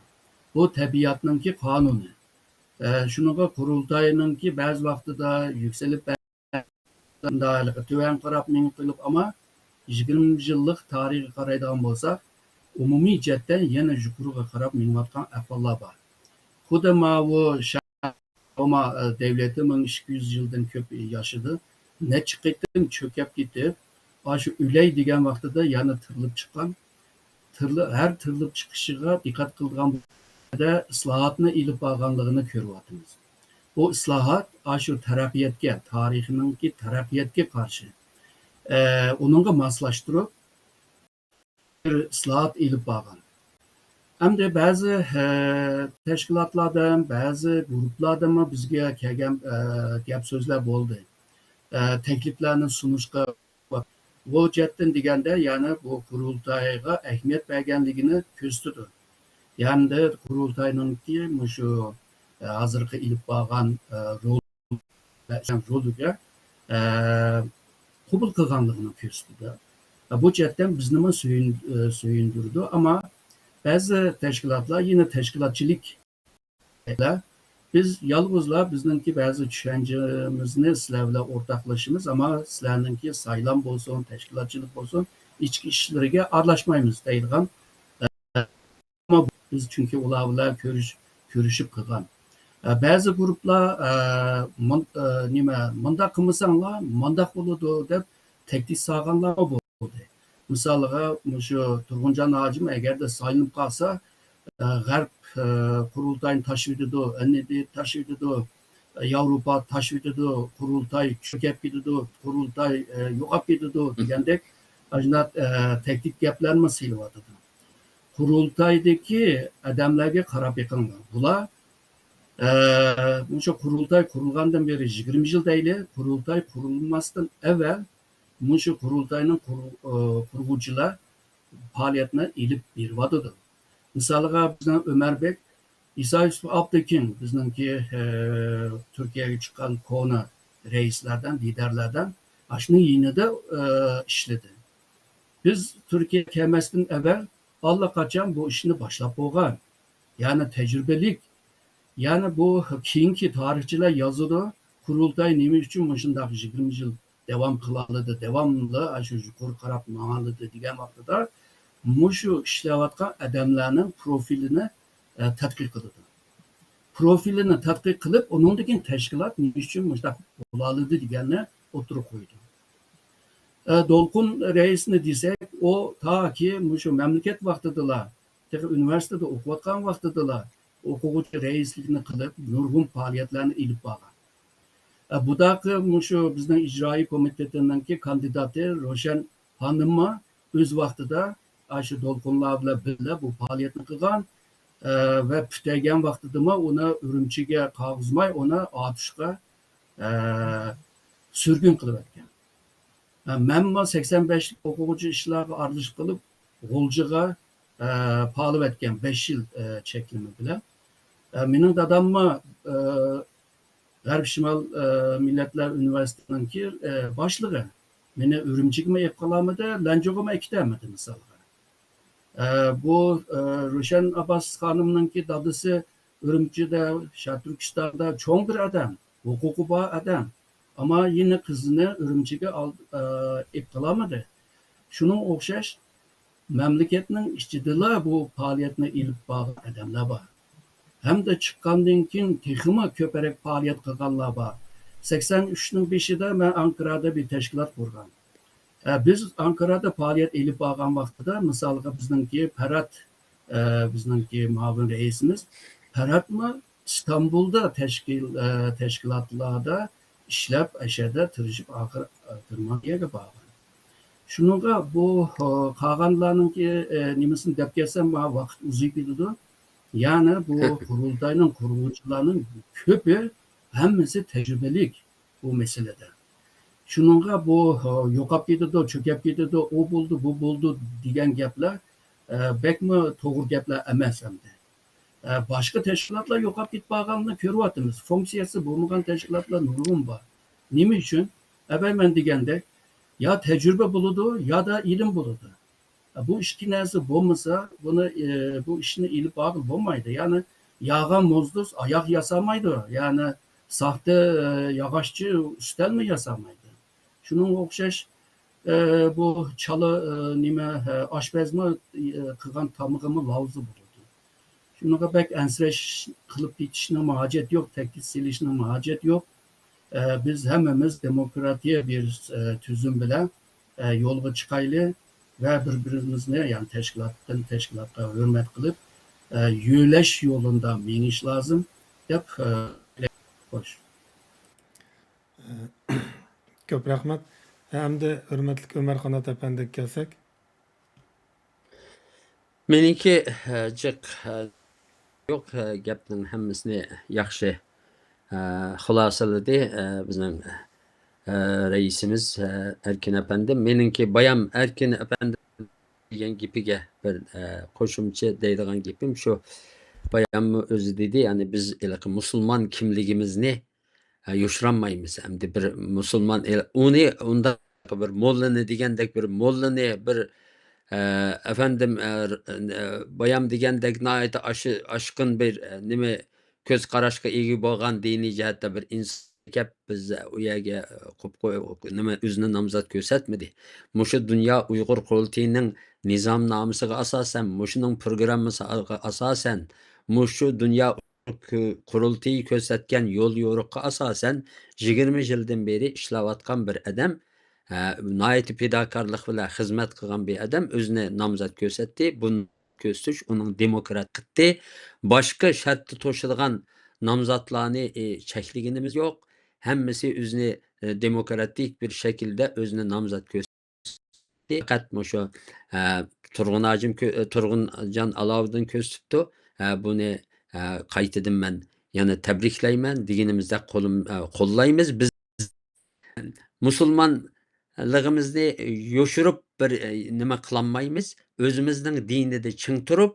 بۇ تەبىئەتنىڭكى قانۇنى. ئە، شۇنىڭغا قۇرۇلتاينىڭكى بەزى ۋاقتىدا يۈكسىلىپ، ھېلىقى تۆۋەن قاراپ مېڭىپ قېلىپ، ئەمما يىگىرمە يىللىق تارىخىغا قارايدىغان بولساق، ئومۇمىي جەھەتتە يەنە يۇقىرىغا قاراپ مېڭىۋاتقان ئەھۋاللار بار. خۇددى ماۋۇ شا-، روما، ئە، دەۋلىتى مىڭ ئىككى يۈز يىلدىن كۆپ ياشىدى. نەچچە قېتىم چۆكۈپ كېتىپ، ئاشۇ ئۆلەي دېگەن ۋاقتىدا يەنە تىرىلىپ چىققان. تىرىلىپ، ھەر تىرىلىپ چىقىشىغا دىققەت قىلىدىغان بولساق، ئىسلاھاتنى ئېلىپ بارغانلىقىنى كۆرۈۋاتىمىز. بۇ ئىسلاھات ئاشۇ تەرەققىياتكە، تارىخنىڭكى تەرەققىياتكە قارشى، ئە، ئۇنىڭغا ماسلاشتۇرۇپ، بىر ئىسلاھات ئېلىپ بارغان. ئەمدى بەزى، ھە، تەشكىلاتلاردىن، بەزى گۇرۇپپىلاردىنمۇ بىزگە كەلگەن، ھە، گەپ سۆزلەر بولدى. ھە، تەكلىپلەرنى سۇنۇشقا، بۇ جەھەتتىن دېگەندە، يەنى بۇ قۇرۇلتايغا ئەھمىيەت بەرگەنلىكىنى كۆرسىتىدۇ. يەنى قۇرۇلتاينىڭكى مۇشۇ، ھە، ھازىرقى ئېلىپ بارغان، ھە، رول رولىگە، ئە، قوبۇل قىلغانلىقىنى كۆرسىتىدۇ. ئە، بۇ جەھەتتىن بىزنىمۇ سۆيۈن-، ئە، سۆيۈندۈرىدۇ. ئەمما بەزى تەشكىلاتلار يەنە تەشكىلاتچىلىك بىز يالغۇزلا بىزنىڭكى بەزى چۈشەنچىمىزنى سىلەر بىلەن ئورتاقلىشىمىز، ئەمما سىلەرنىڭكى سايلام بولسۇن، تەشكىلاتچىلىق بولسۇن، ئىچكى ئىشلىرىگە ئارىلاشمايمىز دەيدىغان، ئە، بىز چۈنكى ئۇلار بىلەن كۆرۈش-، كۆرۈشۈپ قىلغان. ئە، بەزى گۇرۇپپىلار، ئە، مۇن-، ئە، نېمە، مۇنداق قىلمىساڭلار مۇنداق بولىدۇ دەپ تەھدىت سالغانلارمۇ بولدى. مىسالىغا، مۇشۇ تۇرغۇنجان ھاجىم ئەگەردە سايلىنىپ قالسا، ئە، غەرب، ئە، قۇرۇلتاينى تاشلىۋېتىدۇ، ئەننىدى تاشلىۋېتىدۇ، ياۋروپا تاشلىۋېتىدۇ، قۇرۇلتاي چۆكۈپ كېتىدۇ، قۇرۇلتاي، ئە، يوقاپ كېتىدۇ دېگەندەك ئاشۇنداق، ئە، تەھدىت گەپلەرنىمۇ سېلىۋاتىدۇ. قۇرۇلتايدىكى ئادەملەرگە قاراپ بېقىڭلار. بۇلار، ئە، مۇشۇ قۇرۇلتاي قۇرۇلغاندىن بېرى يىگىرمە يىل دەيلى، قۇرۇلتاي قۇرۇلماستىن ئەۋۋەل مۇشۇ قۇرۇلتاينىڭ قۇر-، ئە، قۇرغۇچىلار پائالىيەتنى ئېلىپ بېرىۋاتىدۇ. مىسالىغا، بىزنىڭ ئۆمەر بەگ ئىسا يۈسۈپ ئابدۇكىم، بىزنىڭكى، ئە، تۈركىيەگە چىققان كونا رەئىسلەردىن، لىدەرلەردىن، ئاشۇنىڭ يېنىدا، ئە، ئىشلىدى. بىز تۈركىيە كەلمەستىن ئەۋەل ئاللىقاچان بۇ ئىشنى باشلاپ بولغان. يەنى تەجرىبىلىك، يەنى بۇ كېيىنكى تارىخچىلار يازىدۇ، قۇرۇلتاي نېمە ئۈچۈن مۇشۇنداق يىگىرمە يىل داۋام قىلالىدى، داۋاملىق ئاشۇ يۇقىرى قاراپ ماڭالىدى دېگەن ۋاقتىدا، مۇشۇ ئىشلەۋاتقان ئادەملەرنىڭ پروفىلىنى، ئە، تەتقىق قىلىدۇ. پروفىلىنى تەتقىق قىلىپ، ئۇنىڭدىن كېيىن تەشكىلات نېمە ئۈچۈن مۇشۇنداق بولالىدى دېگەننى ئوتتۇرىغا قويىدۇ. ئە، دولقۇن رەئىسنى دېسەك، ئۇ تاكى مۇشۇ مەملىكەت ۋاقتىدىلا، تېخى ئۇنىۋېرسىتېتتا ئوقۇۋاتقان ۋاقتىدىلا ئوقۇغۇچى رەئىسلىكىنى قىلىپ، نۇرغۇن پائالىيەتلەرنى ئېلىپ بارغان. ئە، بۇداقى مۇشۇ بىزنىڭ ئىجرائىي كومىتېتىنىڭكى كاندىداتى روشەن خانىممۇ ئۆز ۋاقتىدا ئاشۇ دولقۇنلار بىلەن بىللە بۇ پائالىيەتنى قىلغان، ئە، ۋە پۈتتۈرگەن ۋاقتىدىمۇ ئۇنى ئۈرۈمچىگە قالغۇزماي، ئۇنى ئاتۇشقا، ئە، سۈرگۈن قىلىۋەتكەن. ئە، مەنمۇ سەكسەن بەشلىك ئوقۇغۇچى ئىشلارغا ئارىلىشىپ قېلىپ، غۇلجىغا، ئە، پالىۋەتكەن بەش يىل، ئە، چەكلىمە بىلەن. ئە، مېنىڭ داداممۇ، ئە، غەرب شىمال، ئە، مىللەتلەر ئۇنىۋېرسىتېتىنىڭكى، ئە، باشلىقى. مېنى ئۈرۈمچىگىمۇ ئېلىپ قالالمىدى، لەنجۇغىمۇ ئەكېتەلمىدى، مىسالغا. ئە، بۇ، ئە، روشەن ئابباس خانىمنىڭكى دادىسى ئۈرۈمچىدە، شەرقىي تۈركىستاندا چوڭ بىر ئادەم، ھوقۇقى بار ئادەم. ئەمما يەنە قىزىنى ئۈرۈمچىگە ئال-، ئە، ئېلىپ قالالمىدى. شۇنىڭغا ئوخشاش، مەملىكەتنىڭ ئىچىدىلا بۇ پائالىيەتنى ئېلىپ بارغان ئادەملەر بار. ھەمدە چىققاندىن كېيىن تېخىمۇ كۆپرەك پائالىيەت قىلغانلار بار. سەكسەن ئۈچنىڭ بېشىدا مەن ئانكارادا بىر تەشكىلات قۇرغان. ئە، بىز ئانكارادا پائالىيەت ئېلىپ بارغان ۋاقتىدا، مىسالغا، بىزنىڭكى پەرھات، ئە، بىزنىڭكى مۇئاۋىن رەئىسىمىز پەرھاتمۇ ئىستانبۇلدا تەشكىل-، ئە، تەشكىلاتلاردا ئىشلەپ، ئەشەدە تىرىشىپ، ئاخىر، ئە، تۈرمىگە بارغان. شۇنىڭغا بۇ، ئە، قالغانلارنىڭكى، ئە، نېمىسىنى دەپ كەتسەم، ماڭا ۋاقىت ئۇزىيىپ كېتىدۇ. يەنى بۇ قۇرۇلتاينىڭ قۇرغۇچىلارنىڭ كۆپى، ھەممىسى تەجرىبىلىك بۇ مەسىلىدە. شۇنىڭغا بۇ، ئە، يوقاپ كېتىدۇ، چۆكۈپ كېتىدۇ، ئۇ بولدى، بۇ بولدى دېگەن گەپلەر، ئە، بەكمۇ توغرا گەپلەر ئەمەس ئەمدى. ئە، باشقا تەشكىلاتلار يوقاپ كېتىپ بارغانلىقىنى كۆرۈۋاتىمىز. فۇنكسىيەسى بولمىغان تەشكىلاتلار نۇرغۇن بار. نېمە ئۈچۈن؟ ئەۋەل مەن دېگەندەك، يا تەجرىبە بولىدۇ، يا دا ئىلىم بولىدۇ. ئە، بۇ ئىككى نەرسە بولمىسا، بۇنى، ئە، بۇ ئىشنى ئېلىپ بارغىلى بولمايدۇ. يەنى ياغان موزدۇز ئاياغ ياسامايدۇ. يەنى ساختا، ئە، ياغاچچى ئۈستەلمۇ ياسامايدۇ. شۇنىڭغا ئوخشاش، ئە، بۇ چالا، ئە، نېمە، ئە، ئاشپەزمۇ، ئە، قىلغان تامىقىمۇ لاۋزا بولىدۇ. شۇنىڭغا بەك ئەنسىرەش قىلىپ كېتىشنىڭمۇ ھاجەت يوق، تەكلىپ سېلىشنىڭمۇ ھاجەت يوق. ئە، بىز ھەممىمىز دېموكراتىيە بىر، ئە، تۈزۈم بىلەن، ئە، يولغا چىقايلى ۋە بىر-بىرىمىزنى، يەنى تەشكىلاتتىن تەشكىلاتقا ھۆرمەت قىلىپ، ئە، يۆلەش يولىدا مېڭىش لازىم دەپ، ئە، خوش. كۆپ رەھمەت. ئەمدى ھۆرمەتلىك ئۆمەر قانات ئەپەندىگە كەلسەك. مېنىڭكى، ئە، جىق، ئە، يوق، ئە، گەپنىڭ ھەممىسىنى ياخشى، ئە، خۇلاسىلىدى، ئە، بىزنىڭ، ئە، رەئىسىمىز، ئە، ئەركىن ئەپەندىم. مېنىڭكى بايام ئەركىن ئەپەندىم دېگەن گېپىگە بىر، ئە، قوشۇمچە دەيدىغان گېپىم شۇ. باياممۇ ئۆزى دېدى، يەنى بىز ھېلىقى مۇسۇلمان كىملىكىمىزنى، ئە، يوشۇرالمايمىز. ئەمدى بىر مۇسۇلمان ئېل-، ئۇنى ئۇنداق بىر موللىنى دېگەندەك، بىر موللىنى، بىر، ئە، ئەفەندىم، ئە، ئە، بايام دېگەندەك ناھايىتى ئاشى-، ئاشقۇن بىر، ئە، نېمە، كۆز قاراشقا ئىگە بولغان دىنىي جەھەتتە بىر ئىنسان كەپ بىز ئۇ يەرگە قوپ قوي-، نېمە، ئۆزىنى نامزات كۆرسەتمىدى. مۇشۇ دۇنيا ئۇيغۇر قۇرۇلتىيىنىڭ نىزامنامىسىغا ئاساسەن، مۇشۇنىڭ پروگراممىسىغا ئاساسەن، مۇشۇ دۇنيا قۇرۇلتىيى كۆرسەتكەن يول يورۇققا ئاساسەن، يىگىرمە يىلدىن بېرى ئىشلەۋاتقان بىر ئادەم، ھە، ناھايىتى پىداكارلىق بىلەن خىزمەت قىلغان بىر ئادەم ئۆزىنى نامزات كۆرسەتتى. بۇنى كۆرسىتىش ئۇنىڭ دېموكرات قىلدى. باشقا شەرتتە توشىدىغان نامزاتلارنى، ئى، چەكلىگىنىمىز يوق. ھەممىسى ئۆزىنى، ئى، دېموكراتىك بىر شەكىلدە ئۆزىنى نامزات كۆرسەتتى. پەقەت مۇشۇ، ئە، تۇرغۇن ھاجىم كۆ-، تۇرغۇنجان ئالاۋۇدىن كۆرسىتىپتۇ. ئە، بۇنى، ئە، قايتىدىن مەن يەنە تەبرىكلەيمەن. دېگىنىمىزدەك قولۇم-، ئە، قوللايمىز. بىز مۇسۇلمانلىقىمىزنى يوشۇرۇپ بىر، ئە، نېمە قىلالمايمىز. ئۆزىمىزنىڭ دىنىدا چىڭ تۇرۇپ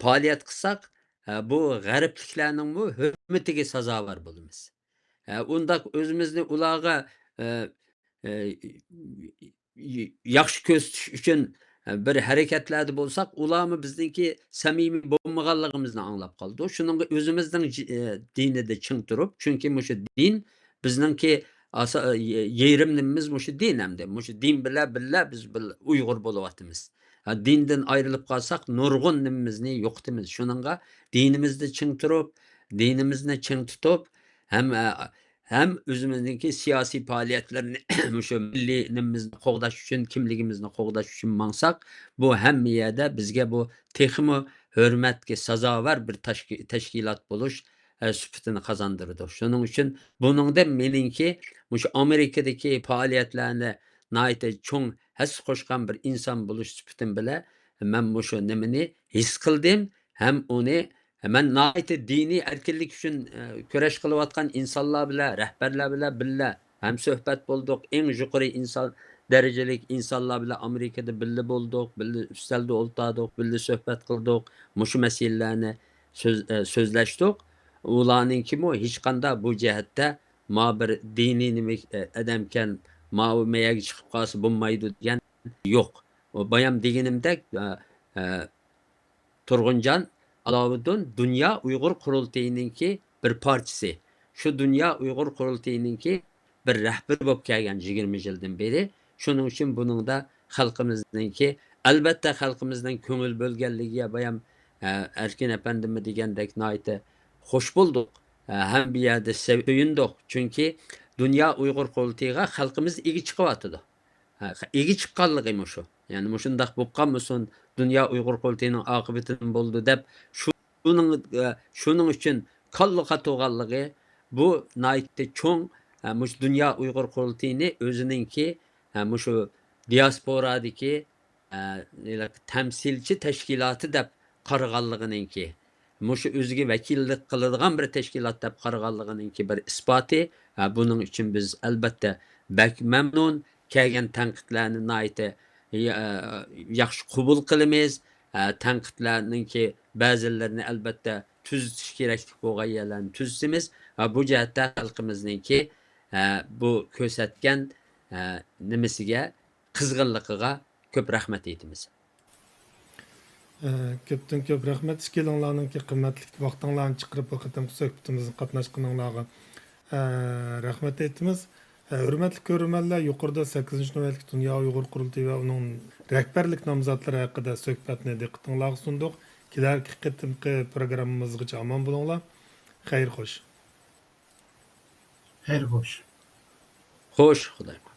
پائالىيەت قىلساق، ئە، بۇ غەربلىكلەرنىڭمۇ ھۆرمىتىگە سازاۋەر بولىمىز. ئە، ئۇنداق ئۆزىمىزنى ئۇلارغا، ئە، ئە، ياخشى كۆرسىتىش ئۈچۈن بىر ھەرىكەتلەردە بولساق، ئۇلارمۇ بىزنىڭكى سەمىمىي بولمىغانلىقىمىزنى ئاڭلاپ قالىدۇ. شۇنىڭغا ئۆزىمىزنىڭ جى-، دىنىدا چىڭ تۇرۇپ، چۈنكى مۇشۇ دىن بىزنىڭكى ئاسا-، يېرىم نېمىمىز مۇشۇ دىن ئەمدى. مۇشۇ دىن بىلەن بىللە بىز بىل-، ئۇيغۇر بولۇۋاتىمىز. ھە، دىندىن ئايرىلىپ قالساق، نۇرغۇن نېمىمىزنى يوقىتىمىز. شۇنىڭغا دىنىمىزدا چىڭ تۇرۇپ، دىنىمىزنى چىڭ تۇتۇپ، ھەم، ھەم ئۆزىمىزنىڭكى سىياسىي پائالىيەتلىرىنى مۇشۇ مىللىي نېمىمىزنى قوغداش ئۈچۈن، كىملىكىمىزنى قوغداش ئۈچۈن ماڭساق، بۇ ھەممە يەردە بىزگە بۇ تېخىمۇ ھۆرمەتكە سازاۋەر بىر تەشكى-، تەشكىلات بولۇش، ئە، سۈپىتىنى قازاندۇرىدۇ. شۇنىڭ ئۈچۈن بۇنىڭدىن مېنىڭكى مۇشۇ ئامېرىكىدىكى پائالىيەتلەرنى ناھايىتى چوڭ ھەسسە قوشقان بىر ئىنسان بولۇش سۈپىتىم بىلەن مەن مۇشۇ نېمىنى ھېس قىلدىم ھەم ئۇنى مەن ناھايىتى دىنىي ئەركىنلىك ئۈچۈن، ئە، كۈرەش قىلىۋاتقان ئىنسانلار بىلەن، رەھبەرلەر بىلەن بىللە ھەمسۆھبەت بولدۇق. ئىڭ يۇقىرى ئىنسان، دەرىجىلىك ئىنسانلار بىلەن ئامېرىكىدا بىللە بولدۇق، بىللە ئۈستەلدە ئولتۇردۇق، بىللە سۆھبەت قىلدۇق. مۇشۇ مەسىلىلەرنى سۆز-، ئە، سۆزلەشتۇق. ئۇلارنىڭكىمۇ ھېچقانداق بۇ جەھەتتە ما بىر دىنىي نېمە، ئە، ئادەمكەن، ماۋۇ مەيەرگە چىقىپ قالسا بولمايدۇ دېگەن يوق. ئۇ بايام دېگىنىمدەك، ئە، ئە، تۇرغۇنجان ئالاۋۇدۇن دۇنيا ئۇيغۇر قۇرۇلتىيىنىڭكى بىر پارچىسى. شۇ دۇنيا ئۇيغۇر قۇرۇلتىيىنىڭكى بىر رەھبىرى بولۇپ كەلگەن يىگىرمە يىلدىن بېرى. شۇنىڭ ئۈچۈن بۇنىڭدا خەلقىمىزنىڭكى، ئەلۋەتتە، خەلقىمىزنىڭ كۆڭۈل بۆلگەنلىكىگە بايام، ئە، ئەركىن ئەپەندىممۇ دېگەندەك ناھايىتى خوش بولدۇق. ئە، ھەم بۇ يەردە سۆيۈندۇق. چۈنكى دۇنيا ئۇيغۇر قۇرۇلتىيىغا خەلقىمىز ئىگە چىقىۋاتىدۇ. ھە، ئىگە چىققانلىقى مۇشۇ. يەنى مۇشۇنداق بولۇپ قالمىسۇن، دۇنيا ئۇيغۇر قۇرۇلتىيىنىڭ ئاقىۋىتىدىن بولىدۇ دەپ، شۇنىڭ، شۇنىڭ ئۈچۈن كاللا قاتۇرغانلىقى، بۇ ناھايىتى چوڭ، ھە، مۇشۇ دۇنيا ئۇيغۇر قۇرۇلتىيىنى ئۆزىنىڭكى، ھە، مۇشۇ دىياسپورادىكى، ھە، تەمسىلچى تەشكىلاتى دەپ قارىغانلىقىنىڭكى، مۇشۇ ئۆزىگە ۋەكىللىك قىلىدىغان بىر تەشكىلات دەپ قارىغانلىقىنىڭكى بىر ئىسپاتى. ھە، بۇنىڭ ئۈچۈن بىز، ئەلۋەتتە، بەك مەمنۇن. كەلگەن تەنقىدلەرنى ناھايىتى يا-، ياخشى قوبۇل قىلىمىز. ھە، تەنقىدلەرنىڭكى بەزىلىرىنى، ئەلۋەتتە، تۈزىتىش كېرەكلىك بولغان يەرلەرنى تۈزىتىمىز. ھە، بۇ جەھەتتە خەلقىمىزنىڭكى، ھە، بۇ كۆرسەتكەن، ھە، نېمىسىگە، قىزغىنلىقىغا كۆپ رەھمەت ئېيتىمىز. ئە، كۆپتىن كۆپ رەھمەت ئىككىلىڭلارنىڭكى قىممەتلىك ۋاقتىڭلارنى چىقىرىپ بۇ قېتىمقى سۆھبىتىمىزگە قاتناشقىنىڭلارغا. ئە، رەھمەت ئېيتىمىز. ئە، ھۆرمەتلىك كۆرۈرمەنلەر، يۇقىرىدا سەككىزىنچى نۆۋەتلىك دۇنيا ئۇيغۇر قۇرۇلتىيى ۋە ئۇنىڭ رەھبەرلىك نامزاتلىرى ھەققىدە سۆھبەتنى دىققىتىڭلارغا سۇندۇق. كېلەركى قېتىمقى پروگراممىمىزغىچە ئامان بولۇڭلار. خەير خوش. خەير خوش. خوش، خۇداي.